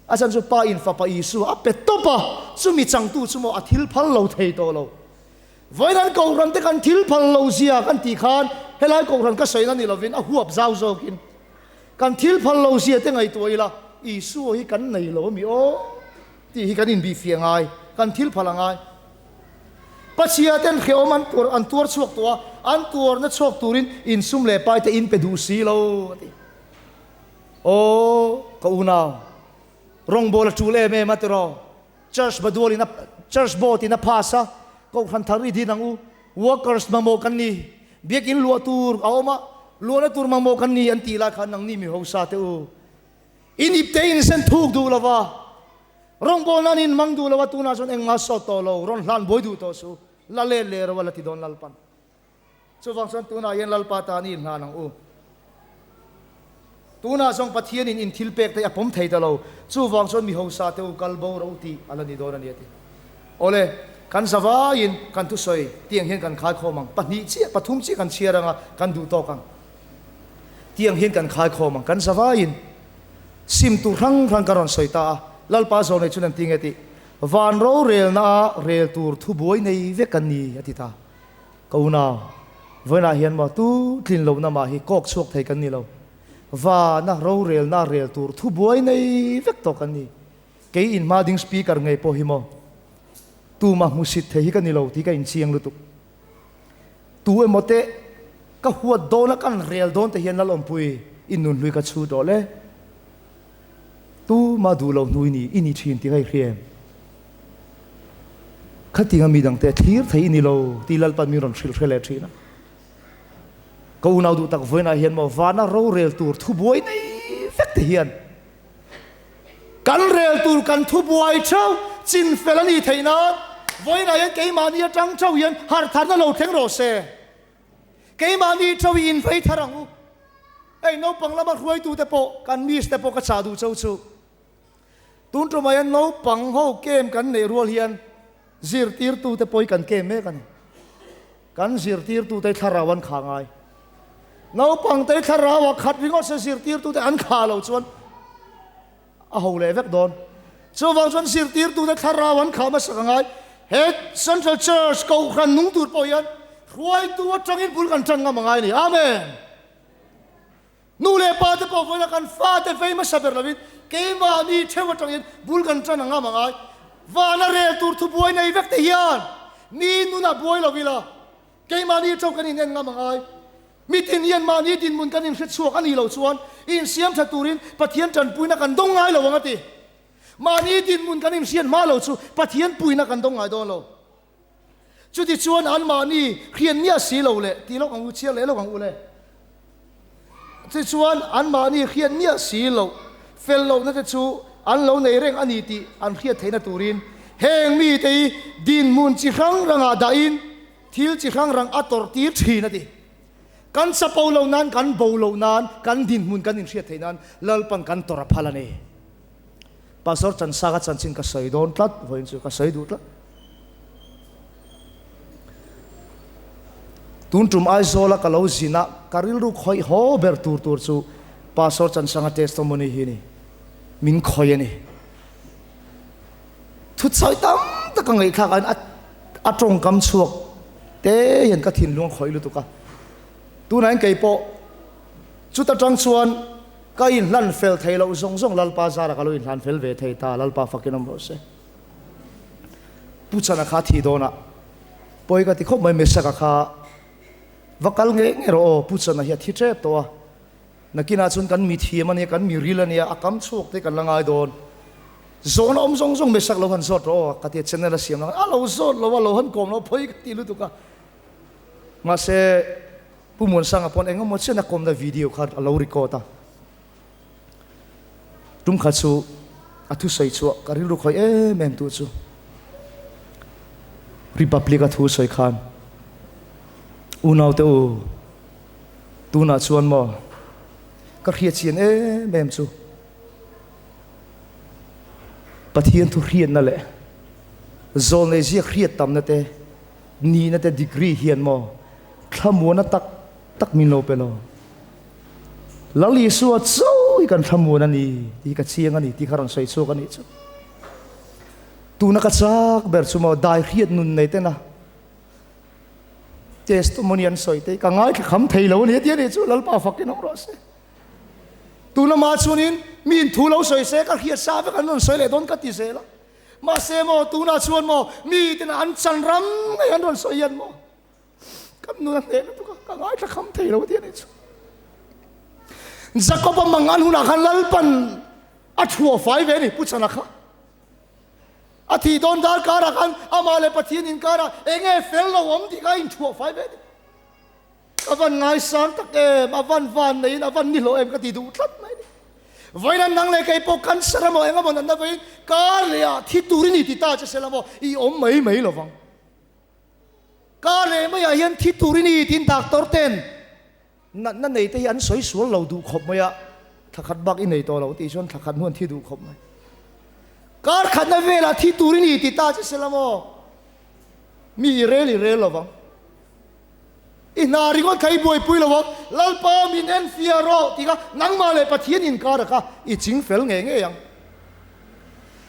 A chhan chu Pa in Fapa Isua a pe tawp a, chumi changtu chu maw a thil phal lo thei tawh lo. Vawiin an kohhran te kan thil phal lo zia kan tih khan helai kohhran ka sawina ni lovin a huap zau zawkin kan thil phal lo zia te ngaihtuah ila Isua hi kan nei lo ami aw tih hi kan inbihfiah ngai, kan thil phal a ngai. Pachhia ten hrehawm an tuar an tuar chhuak tawh a, an tuarna chhuak turin insum leh pai te in pe duh si lo a ti. Aw ka unau, rawngbâwl a ṭul em em a tiraw? Church badual in a Church board in a pass a, Kohhran thar i din ang u, workers mamawh kan ni, biakin luah tur a awm a, luahna tur mamawh kan ni an tih lai khan nangni mi hausa te u, in ip te in sen thuk duh lo va, rawngbâwl nan in mang duh lo va, tunah chuan engmah sawt tawh lo, rawn hlan buai duh tawh su, la let leh ro a la ti dawn Lalpan. Chuvang chuan tunah hian Lalpa tan i inhlan ang u. Tunah zawng Pathianin in thil pek te a pawm thei ta lo. Chuvang chuan mi hausa te u kal bo ro tih a la ni dawn a ni a ti. Awle, kan zavaiin kan thusawi tiang hian kan khaikhawm ang. Pahnih chiah, pathum chiah kan chhiar ang a, kan duh tawk ang. Tiang hian kan khaikhawm ang. Kan zavaiin sim tur hrang hrang ka rawn sawi ta a. Lalpa zawnei chuan an ti nge tih? Van rorelna a rel tur thubuai nei vek an ni a ti ta. Ka unau, vawiinah hian maw tu tlin lohna mah hi kawk chhuak thei kan ni lo. Vana rorelna rel tur thubuai nei vek tawh kan ni. Kei inhma ding speaker ngei pawh hi maw tumah hmusit thei hi ka ni lo tih ka inchiang lutuk. Tu emaw te ka huat dawn a kan rel dawn te hian Lalawmpui in nunhlui ka chhu tawh le. Tuma duh lo hnu i ni, i ni thin tih ka i hria em? Khatinga mi dangte thlir thei i ni lo tih Lalpan min rawn hrilh hre leh thin a. Ka unau duh tak vawiinah hian maw vana rorel tur thubuai nei vek te hian kan rel tur kan thubuai theuh chin fel a nih theih nan vawiinah hian keimahni atang theuh hian harhtharna lo thleng rawh se. Keimahni theuh i invei thar ang u. Hei naupang lama hruaitute pawh kan miss te pawh ka chah duh cho chu. Tun tumah hian naupang ho kem kan neih rual hian zirtirtute pawh hi kan kem mek a ni. Kan zirtirtute hi thlarau an khah ngai. Naupangte hi thlarau ah khat ringawt se zirtirtute an khah loh chuan a ho leh vek dawn. Chuvang chuan zirtirtute thlarau an khah hmasak a ngai. He Central Church Kohhran nung tur pawh hian hruaitu atangin bul kan tan ngam a ngai a ni. Amen! Nu leh pa te pawh vawiin a kan fate vei hmasa ber lovin keimahni theuh atangin bul kan tan a ngam a ngai. Vana rel tur thubuai nei vek te hian mi nunah buai lo ila keimahni theuh kan inen ngam a ngai. Mitin hian mahni dinhmun kan inhre chhuak a nih loh chuan insiam tha turin Pathian tanpuina kan dawng ngai lo ang a ti. Mahni dinhmun kan inhriat hma lo chu Pathian puina kan dawng ngai dawn lo. Chutichuan anmahni hriat miah si lo leh tih lawk ang u, chhiar leh lawk ang u le. Chutichuan anmahni hriat miah si loh fel lohna te chu an lo nei reng a ni tih an hriat theihna turin heng mite hi dinhmun chi hrang hrangah dahin thil chi hrang hrang a tawrh tir thin a ti. Kan chapo lo nan, kan bo lo nan, kan dinhmun kan inhriat theih nan Lalpan kan tawrh a phal a ni. Pastor Chansaka chanchin ka sawi dawn tlat, vawiin chu ka sawi duh tlat. Tun tum Aizawla ka lo zin a, ka rilru khawih haw ber tur tur chu Pastor Chansanga testimony hi a ni. Min khawih a ni. Thutsawi tam tak ka ngaihthlak aiin a a tawngkam chhuak te hian ka thinlung a khawih lutuk a. Tunah hian kei pawh chuta tang chuan ka inhlan fel thei loh zawng zawng Lalpa zara ka lo inhlan fel ve thei ta, Lalpa fakin awm rawh se. Pu Chana kha thi dawnah pawi ka ti khawp mai Mesaka kha va kal ngei ngei rawh aw, Pu Chana hi a thi tep tawh a. Nakinah chuan kan mi thiam a nia, kan mi ril a nia, a kam chhuak te kan la ngai dawn. Zawhna awm zawng zawng Mesak lo han zawt rawh aw, ka tia channel a siam lang a, a lo zawt lo a, lo han kawm lo a, phawi ka ti lutuk a. Mahse, Pu Muansanga pawn eng emaw chian a kawmna video kha a lo record a. Tum kha chu a thusawi chhuah ka rilru khawih em em tu chu Republic a thusawi khan unaute u tunah chuan maw ka hriatchian em em chu. Pathian thu hriatna leh zawlnei ziak hriat tamna te, nihna te degree hian maw thlamuana tak tak min lo pe lo. Lal Isua chauh hi kan thlamuan a ni tih ka chiang a ni tih kha rawn sawi chhuak a nih chu. Tuna ka chak ber chu maw dai hriat nun nei tena testimony an sawi te ka ngaithla kham thei lo a ni tia nih chu Lalpa fakin awm rawh se. Tuna mah chuanin mi in thu lo sawi se ka hriat sa vek an rawn sawi leh dawn ka ti zel a. Mahse maw tunah chuan maw mi tena an chan ram ngei an rawn sawi hian maw Kan nun a hneh lutuk a, ka ngaithla kham thei lo tia nih chu. Jakob-a mang an hunah khan Lalpan a thuah fai ve a ni, Pu Chana kha. A thih dawn dar karah khan amah leh Pathian inkarah eng nge fel lo awm tih kha a inthuah fai ve a ni. Ka van ngaisang tak em, a van van neiin a van ni hlawh em ka ti duh tlat mai a ni. Vawiin nang leh kei pawh cancer emaw eng emaw natna vawiin kar leh ah thi tur i ni ti ta che se la maw i awm mai mai lo vang. Ka leh maiah hian thi tur i ni tiin doctor ten natna nei te hi an sawi sual lo duh khawp mai a, thla khat bak i nei tawh lo tih chuan thla khat hnu an thi duh khawp mai. Kar khatna velah thi tur i ni ti ta che sela maw? Mi i rel i rel lovang. I hna ringawt kha i buaipui lo ang, Lalpa min en fiah rawh tih kha nangmah leh Pathian inkar kha i ching fel ngei ngei ang.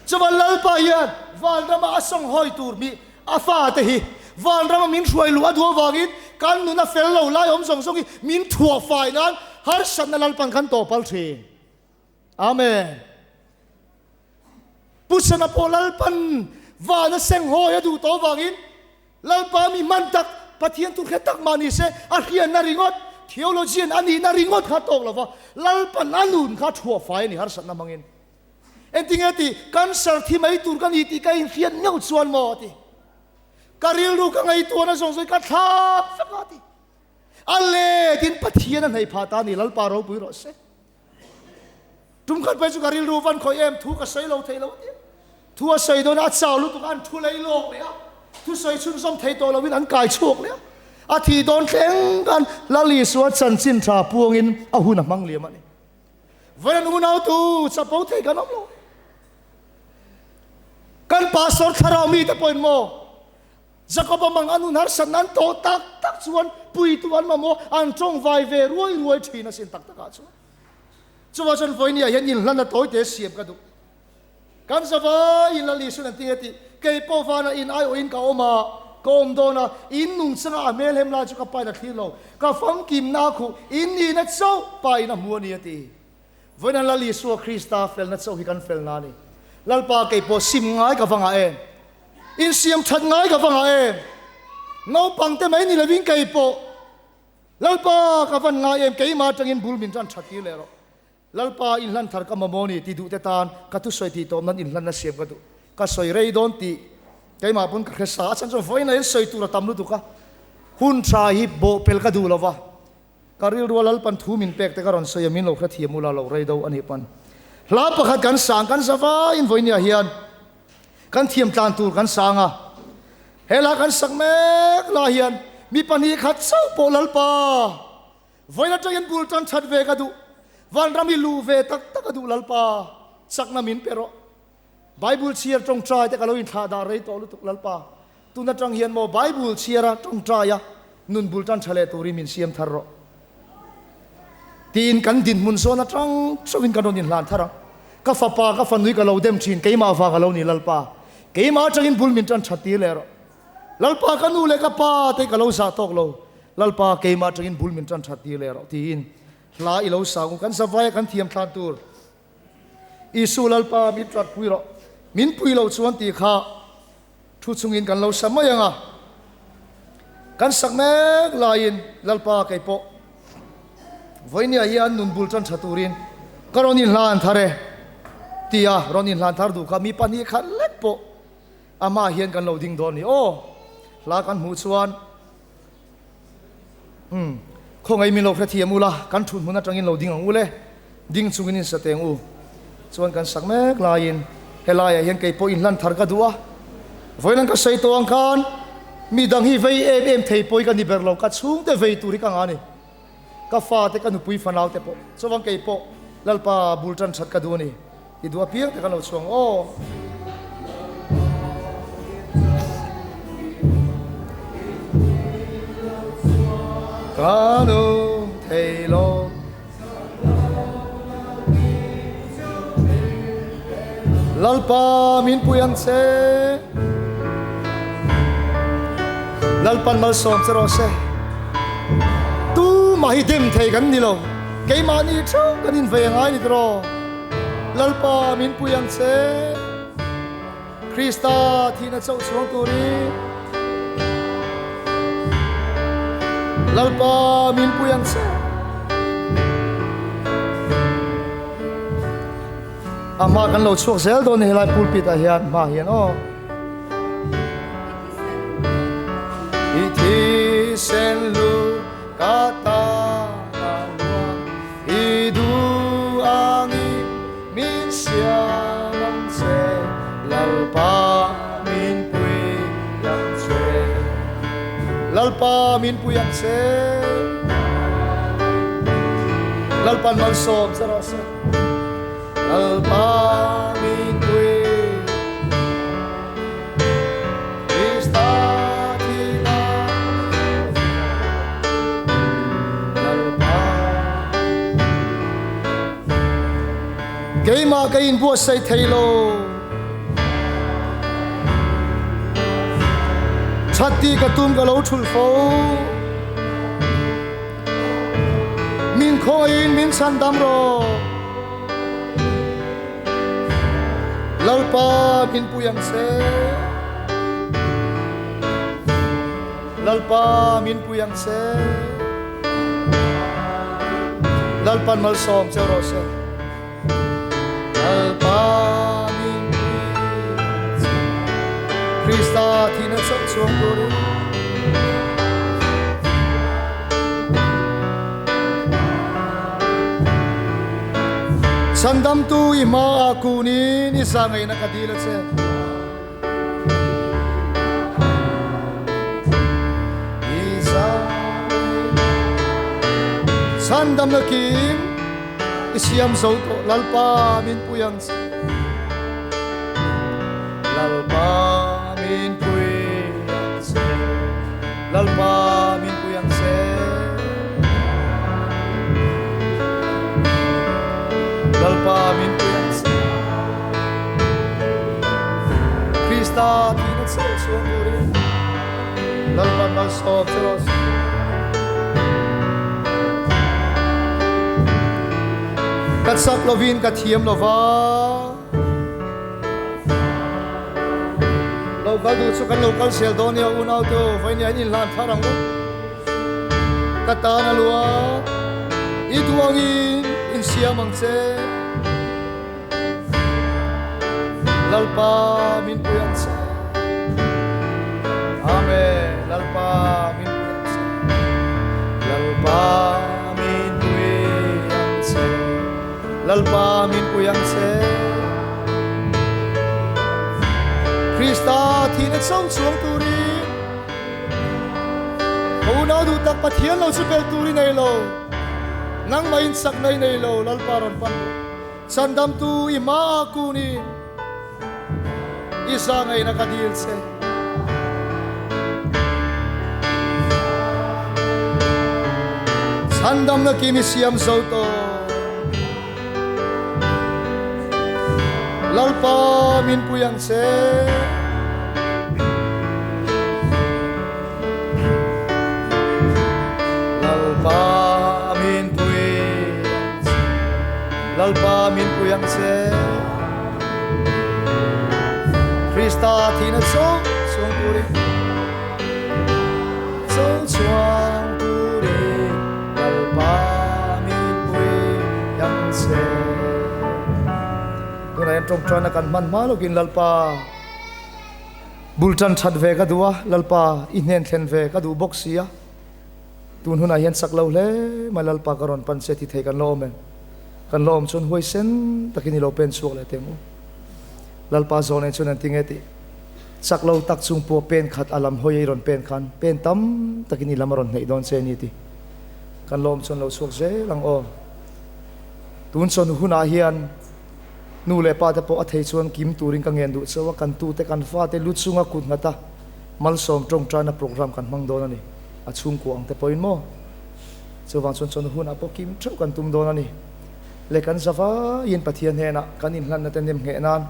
Chuvan Lalpa hian vanrama a sawnghawi tur mi a fate hi vanrama min hruai luh a duh avangin kan nun a fel lo lai awm zawng zawng hi min thuah fai nan harsatna Lalpan kan tawpal thin. Amen. Pu Sana pawh Lalpan vana senghawi a duh tawh avangin Lalpa mi hman tak, Pathian thu hre tak mah ni se, a hriatna ringawt, theologian a nihna ringawt kha tawk lova, Lalpan a nun kha thuah fai a ni harsatna hmangin. Engtinge tih, cancer thi mai tur ka ni tih ka inhriat meuh chuan maw a ti. Ka rilru ka ngaihtuahna zawng zawng hi ka thlak vek a ti. A letin Pathian a hnaih phah ta a ni, Lalpa ropui rawh se. Tum khat phei chu ka rilru van khawih em, thu ka sawi lo thei lo tia. Thu a sawi dawn a, a chau lutuk a, an thu lei lawk leh a, thu sawi chhunzawm thei tawh loin an kai chhuak leh a. A thih dawn thleng khan Lal Isua chanchin tha puangin a hun a hmang liam a ni. Vawiin unautu chapo thei kan awm lo. Kan pastor thlarau mite pawhin maw Jakob-a mang an hun harsatna an tawh tak tak chuan puitu an mamawh an tawngvai ve ruai ruai thin asin tak takah chuan. Chuvah chuan vawinia hian inhlanna tawite siam ka duh. Kan zavai in Lal Isuan an ti nge tih, kei pawh vanah in aiawhin ka awm a, ka awm dawn a, in nung changa a hmel hem lai chu ka pain a thlir lo, ka famkimna a khuh, in nihna chauh pain a hmu a ni a ti. Vawiin Lal Isua Krista felna chauh hi kan felna a ni. Lalpa kei pawh sim ngai ka va ngah em? Insiam that ngai ka va ngah em? Naupang te mai ni lovin kei pawh Lalpa ka van ngai em? Keimah atangin bul min tan that tir leh rawh. Lalpa inhlan thar ka mamawh ni ti duh te tan ka thusawi tih tawp nan inhlanna siam ka duh. Ka sawi rei dawn tih keimah pawn ka hre sa. A chhan chuan vawiin ah hian sawi tur a tam lutuk a, hun tha hi bawhpel ka duh lova. Ka rilrua Lalpan thu min pek te ka rawn sawi a, min lo hrethiam ula lo rei do a nih pawn. Hla pakhat kan sang kan za vaiin vawinia hian kan thiam tlan tur kan sang a, he hla kan sak mek lah hian mi pahnih khat chauh pawh Lalpa vawiin atangin bul tan that ve ka duh, vanram i luh ve tak tak a duh Lalpa chakna min pe rawh. Bible chhiar tawngtai te ka lo inthlah dah rei tawh lutuk Lalpa, tun atang hian maw Bible chhiara tawngtaia nun bul tan tha leh turin min siam thar rawh tiin kan dinhmun zawn atang chauhin kan rawn inhlan thar ang. Ka fapa ka fanui ka lo dem thin keimah vang a lo ni Lalpa, keimah atangin bul min tan that tir leh rawh. Lalpa ka nu leh ka pa te ka lo zah tawk lo, Lalpa keimah atangin bul min tan that tir leh rawh tiin hla i lo sang u kan zavaia kan thiam thlan tur. Isu Lalpa min rat pui rawh, min pui loh chuan tih kha thu chungin kan lo sa mai ang a. Kan sak mek laiin Lalpa kei pawh vawinia hian nun bul tan tha turin ka rawn inhlan thar e tia rawn inhlan thar duh kha mi pahnih khat lek pawh amah hian kan lo ding dawn ni aw. Hla kan hmuh chuan Umm, khawngaih min lo hrethiam ula, kan thut hmun atangin lo ding ang u le, ding chungin in sa teng u. Chuan kan sak mek laiin helaiah hian kei pawh inhlan thar ka duh a, vawiin an ka sawi tawh ang khan mi dang hi vei em em thei pawh hi ka ni ber lo, ka chhungte vei tur hi ka ngah a ni, ka fate ka nupui fanau te pawh, chuan kei pawh Lalpa bul tan that ka duh a ni, i duh apiang te kan lo chhuang aw. Ka nung thei lo. Lalpa min pui ang che. Lalpan malsawm che rawh se. Tumah hi dem thei kan ni lo. Keimahni theuh kan invei a ngai ni tiraw. Lalpa min pui ang che. Krista thihna chauh chuang turin Lalpa min pui ang che. A hma kan lo chhuak zel dawn ni helai pulpit ah hian hma hian aw. I thisen lu ka ta I duh angin min siam ang che, Lalpa min pui ang che. Lalpa min pui ang che. Lalpan malsawm che rawh se. Lalpa min pui. Krista thihna Lalpa. Keimah ka inbuatsaih thei lo. That tih ka tum ka lo thulh fo. Min khawngaihin min chhandam rawh. Lalpa min pui ang che. Lalpa min pui ang che. Lalpan malsawm che rawh se. Lalpa min pui ang che. Krista thihna chauh chuang turin. Chhandamtu i hmaah kunin i zahngaihna ka dil a che. I zahngaihna chhandamna kim i siam zo tawh Lalpa min pui ang che. Lalpa min pui ang che. Lalpa min pui ang che. Lalpa min pui ang che. Krista thihna chauh chuan turin Lalpa malsawm che rawh se. Ka chak lovin ka thiam lova. Lo kal duh chu kan lo kal sel dawn nia unau te aw, vawiin an inhlan thar ang u. Ka tan a lua, i duh angin insiam ang che. Lalpa min pui ang che. Amen. Lalpa min pui ang che. Lalpa min pui ang che. Lalpa min pui ang che. Krista thihna chauh chuang turin ka unau duh tak Pathian lo chu bel tur i nei lo. Nangmah in chakna i nei lo Lalpa rawn pan rawh. Chandamtu i hmaah kunin i zahngaihna ka dil che. Chhandamna kim i siam zo tawh. Lalpa min pui ang che. Lalpa min pui ang che. Lalpa min pui ang che. Krista thihna chauh chuang turin chauh chuang turin Lalpa min pui ang che. Tunah hian tawngtaina kan hman hma lawkin Lalpa bul tan that ve ka duh a, Lalpa i hnen thlen ve ka duh bawk si a. Tun hunah hian chak lo hle mai Lalpa ka rawn pan che ti thei kan la awm em? Kan la awm chuan huaisen takin i lo pen chhuak leh teng u. Lalpa zawh nen chuan an ti nge tih? Chak lo tak chung pawh pen khat a lam hawi a i rawn pen khan pen tam takin i lam a rawn hneih dawn che a ni ti. Kan la awm chuan lo chhuak zel ang aw. Tun chawn hunah hian nu leh pa te pawh a thei chuan kim turin ka ngen duh chauh a, kan tute kan fate lu chunga kut nghat a malsawm tawngtaina program kan hmang dawn a ni. A chhungkua ang te pawhin maw? Chuvang chuan chawhnu hunah pawh kim theuh kan tum dawn a ni. Le kan zavaiin Pathian hnenah kan inhlanna te nem ngheh nan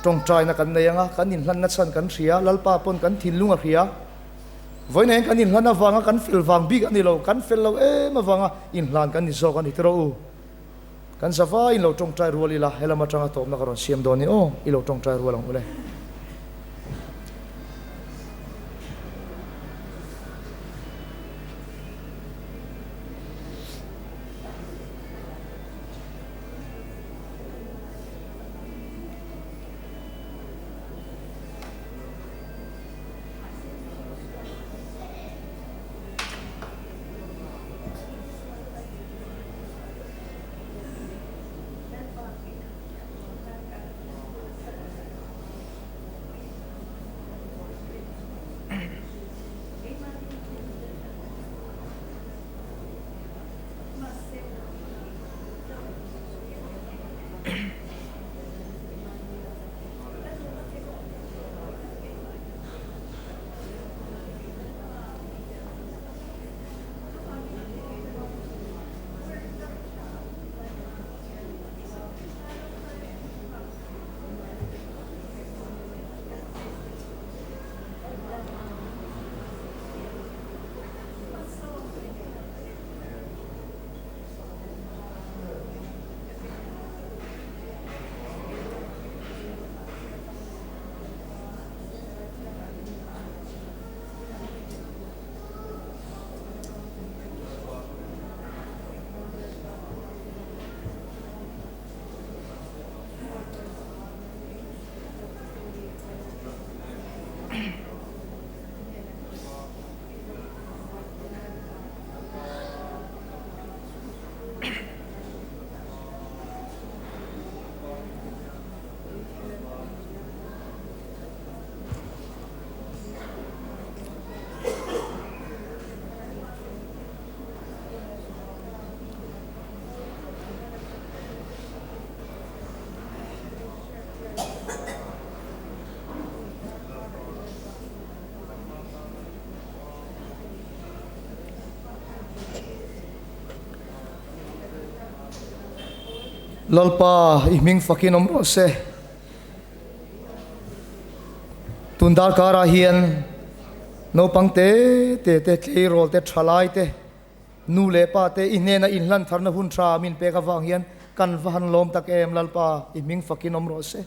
tawngtaina kan nei ang a, kan inhlanna chhan kan hria, Lalpa pawn kan thinlung a hria. Vawiin kan inhlan avanga kan fel vang bik a ni lo, kan fel lo em avanga inhlan kan ni zawk a ni tiraw u. Kan zavaiin lo tawngtai rual ila, helam atanga tawpna ka rawn siam dawn ni aw, i lo tawngtai rual ang u le. Lalpa, i hming fakin awm rawh se. Tun darkarah hian naupang te te te, tleirawl te, thalai te, nu leh pa te i hnena inhlan tharna hun tha min pek avang hian kan va han lawm tak em Lalpa, i hming fakin awm rawh se.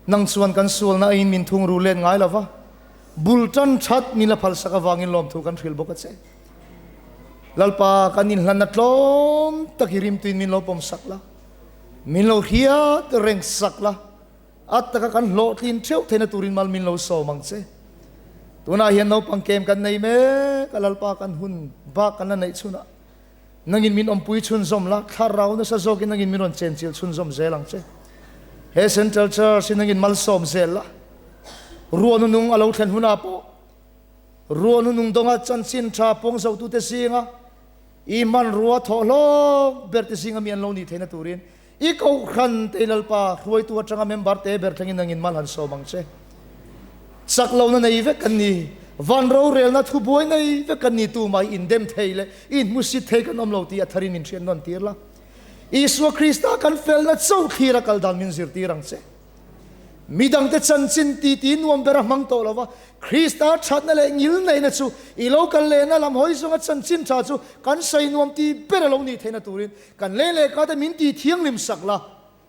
Nang chuan kan sualna aiin min thung ru let ngai lo va, bul tan that min la phalsak avangin lawmthu kan hrilh bawk a che. Lalpa, kan inhlanna tlawm tak i rimtuin min lo pawmsak la, min lo hriat reng sak la, a taka kan hlawhtlin theuh theihna turin mal min lo sawm ang che. Tunah hian naupang kem kan nei mek a, Lalpa kan hun bak kan la neih chhunah nangin min awmpui chhunzawm la, thlarau nasa zawkin nangin min rawn chenchilh chhunzawm zel ang che. He Central Church hi nangin malsawm zel la, ruahnu nung a lo thlen hunah pawh Ruahnu nung dawnga chanchin tha pawng zohtute zinga i hmanrua thawh hlawk ber te zinga mi an lo nih theihna turin i kohhran te Lalpa hruaitu atanga member te ber thlengin nangin mal han sawm ang che. Chak lohna nei vek kan ni, van rorelna thubuai nei vek kan ni tumah i indem thei leh i inhmusit thei kan awm lo tih a tharin min hriat nawn tir la. Isua Krista kan felna chauh thlir a kal dan min zirtir ang che. Midangte chanchin titi nuam ber a hmang tawh lo va, Krista thatna leh ngilneihna chu i lo kal lehna lam hawi zawnga chanchin tha chu kan sawi nuam ti ber a lo nih theihna turin kan lei leh kate min ti thianghlim sak la,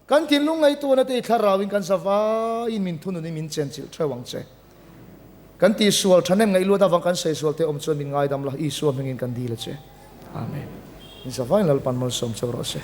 kan thinlung ngaihtuahna te i thlarauin kan zavaiin min thununin min chenchilh theuh ang che. Kan tihsual thahnem ngaihluat avang kan saisual te awm chuan min ngaidam la, Isua hmingin kan dil a che. Amen. In zavaiin Lalpan malsawm cheu rawh se.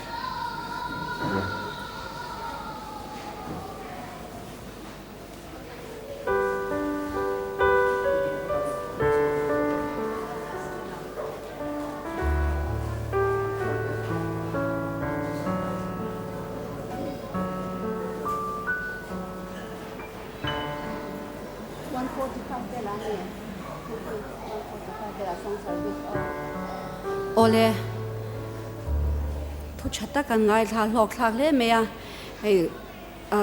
Awle, thu tha tak an ngaithla hlawk thlak hle mai a, hei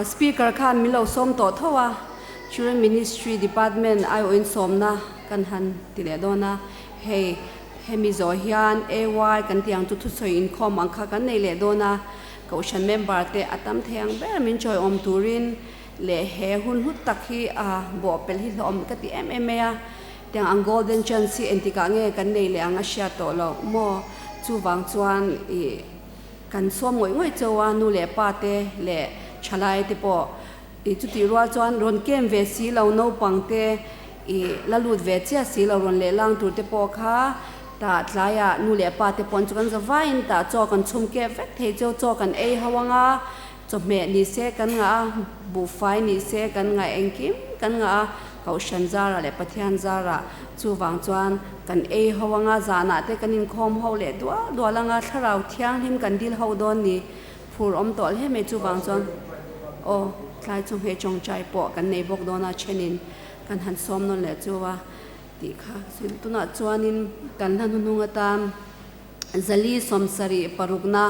speaker khan min lo sawm tawh tho a, Children Ministry Department aiawhin sawmna kan han ti leh dawn a, hei. Hemi zawh hian AY kan tih ang chu thusawi inkhawm ang kha kan nei leh dawn a, Kohhran member te a tam thei ang ber min chawiawm turin leh he hun hlut tak hi a bawhpelh hi hlawhawm ka ti em em mai a. Tiang ang golden chance hi engtikah nge kan nei leh ang a hriat tawh loh maw? Chuvang chuan ih kan sawm ngawih ngawih chauh a, nu leh pa te leh thalai te pawh ih chutih rual chuan rawn kem ve si lo naupang te ih la lut ve chiah si lo rawn leh lang tur te pawh kha tah tlaiah nu leh pa te pawh an chu kan za vaiin tah chaw kan chhum kep vek thei cheu chaw kan ei ho ang a, Chawhmeh ni se kan ngah a, buhfai ni se kan ngah engkim kan ngah a, Kohhran zarah leh Pathian zarah chuvang chuan kan ei ho anga zanah te kan inkhawm ho leh dual dual anga thlarau thianghlim kan dil ho dawn ni phur awm tawh hle mai chuvang chuan aw tlai chu hmei tawngtai pawh kan nei bawk dawn a thenin kan han sawm nawn leh chu a tih kha tunah chuanin kan hla hnuhnung atan Zali sawmsarih parukna,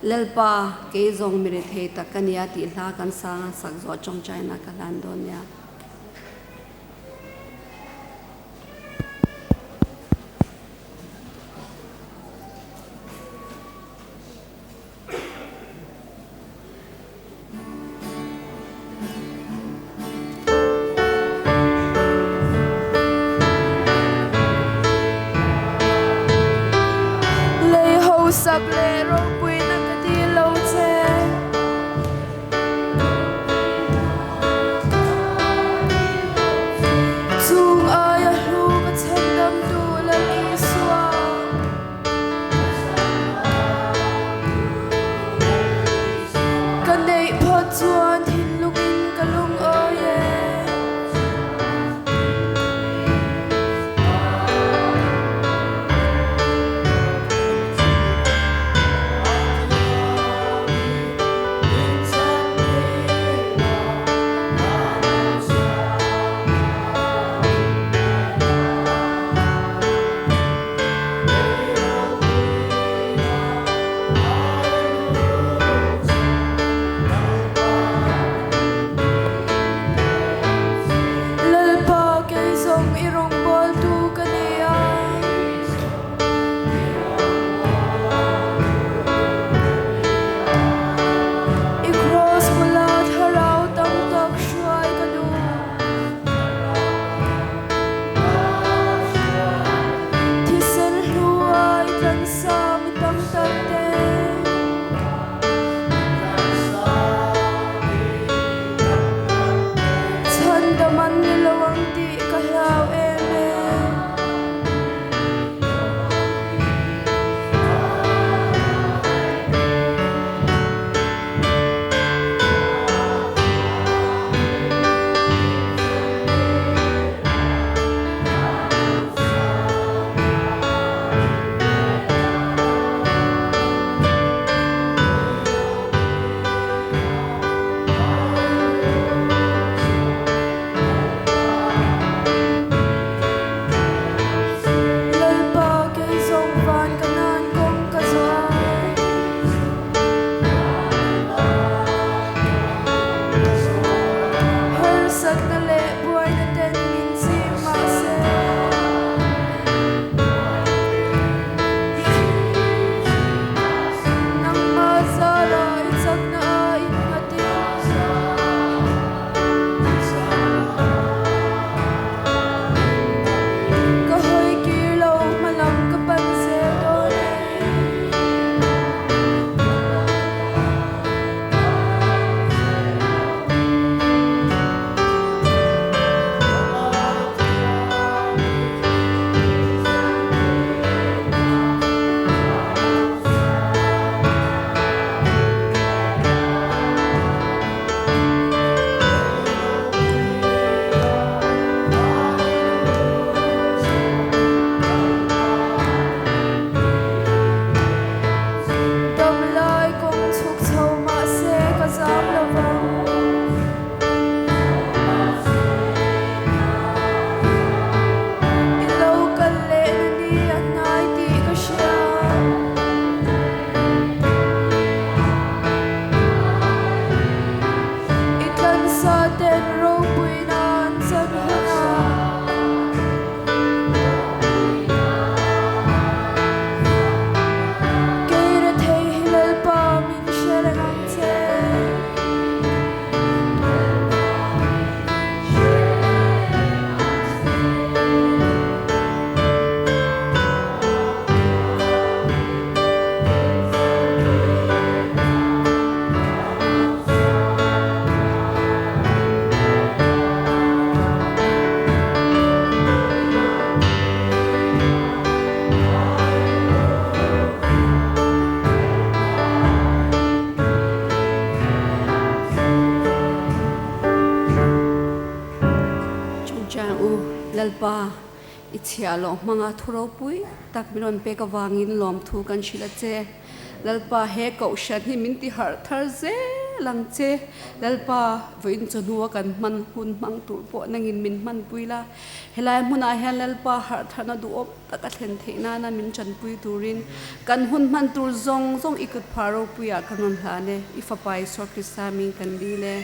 Lalpa, kei zawng mi rethei tak ka nia tih hla kan sang a, sak zawh tawngtaina ka hlan dawn nia. Lei hausak leh ropuina ka dil lo che. Chung aia hlu ka chhandam duh Lal Isua. Ka neih phawt chuan thinlungin ka lungawi e. Ṭawngṭai ang u, Lalpa, i chhiah loh hmanga thu ropui tak min rawn pek avangin lawmthu kan hrilh a che. Lalpa, he kohhran hi min ti harh thar zel ang che. Lalpa, vawiin chawhnua kan hman hun hmang tur pawh nangin min hmanpui la. Helai hmunah hian Lalpa harh tharna duhawm tak a thlen theih nana min tanpui turin kan hun hman tur zawng zawng i kut phah ropuiah kan rawn hlan e. I Fapa Isua Krista hming kan dil e.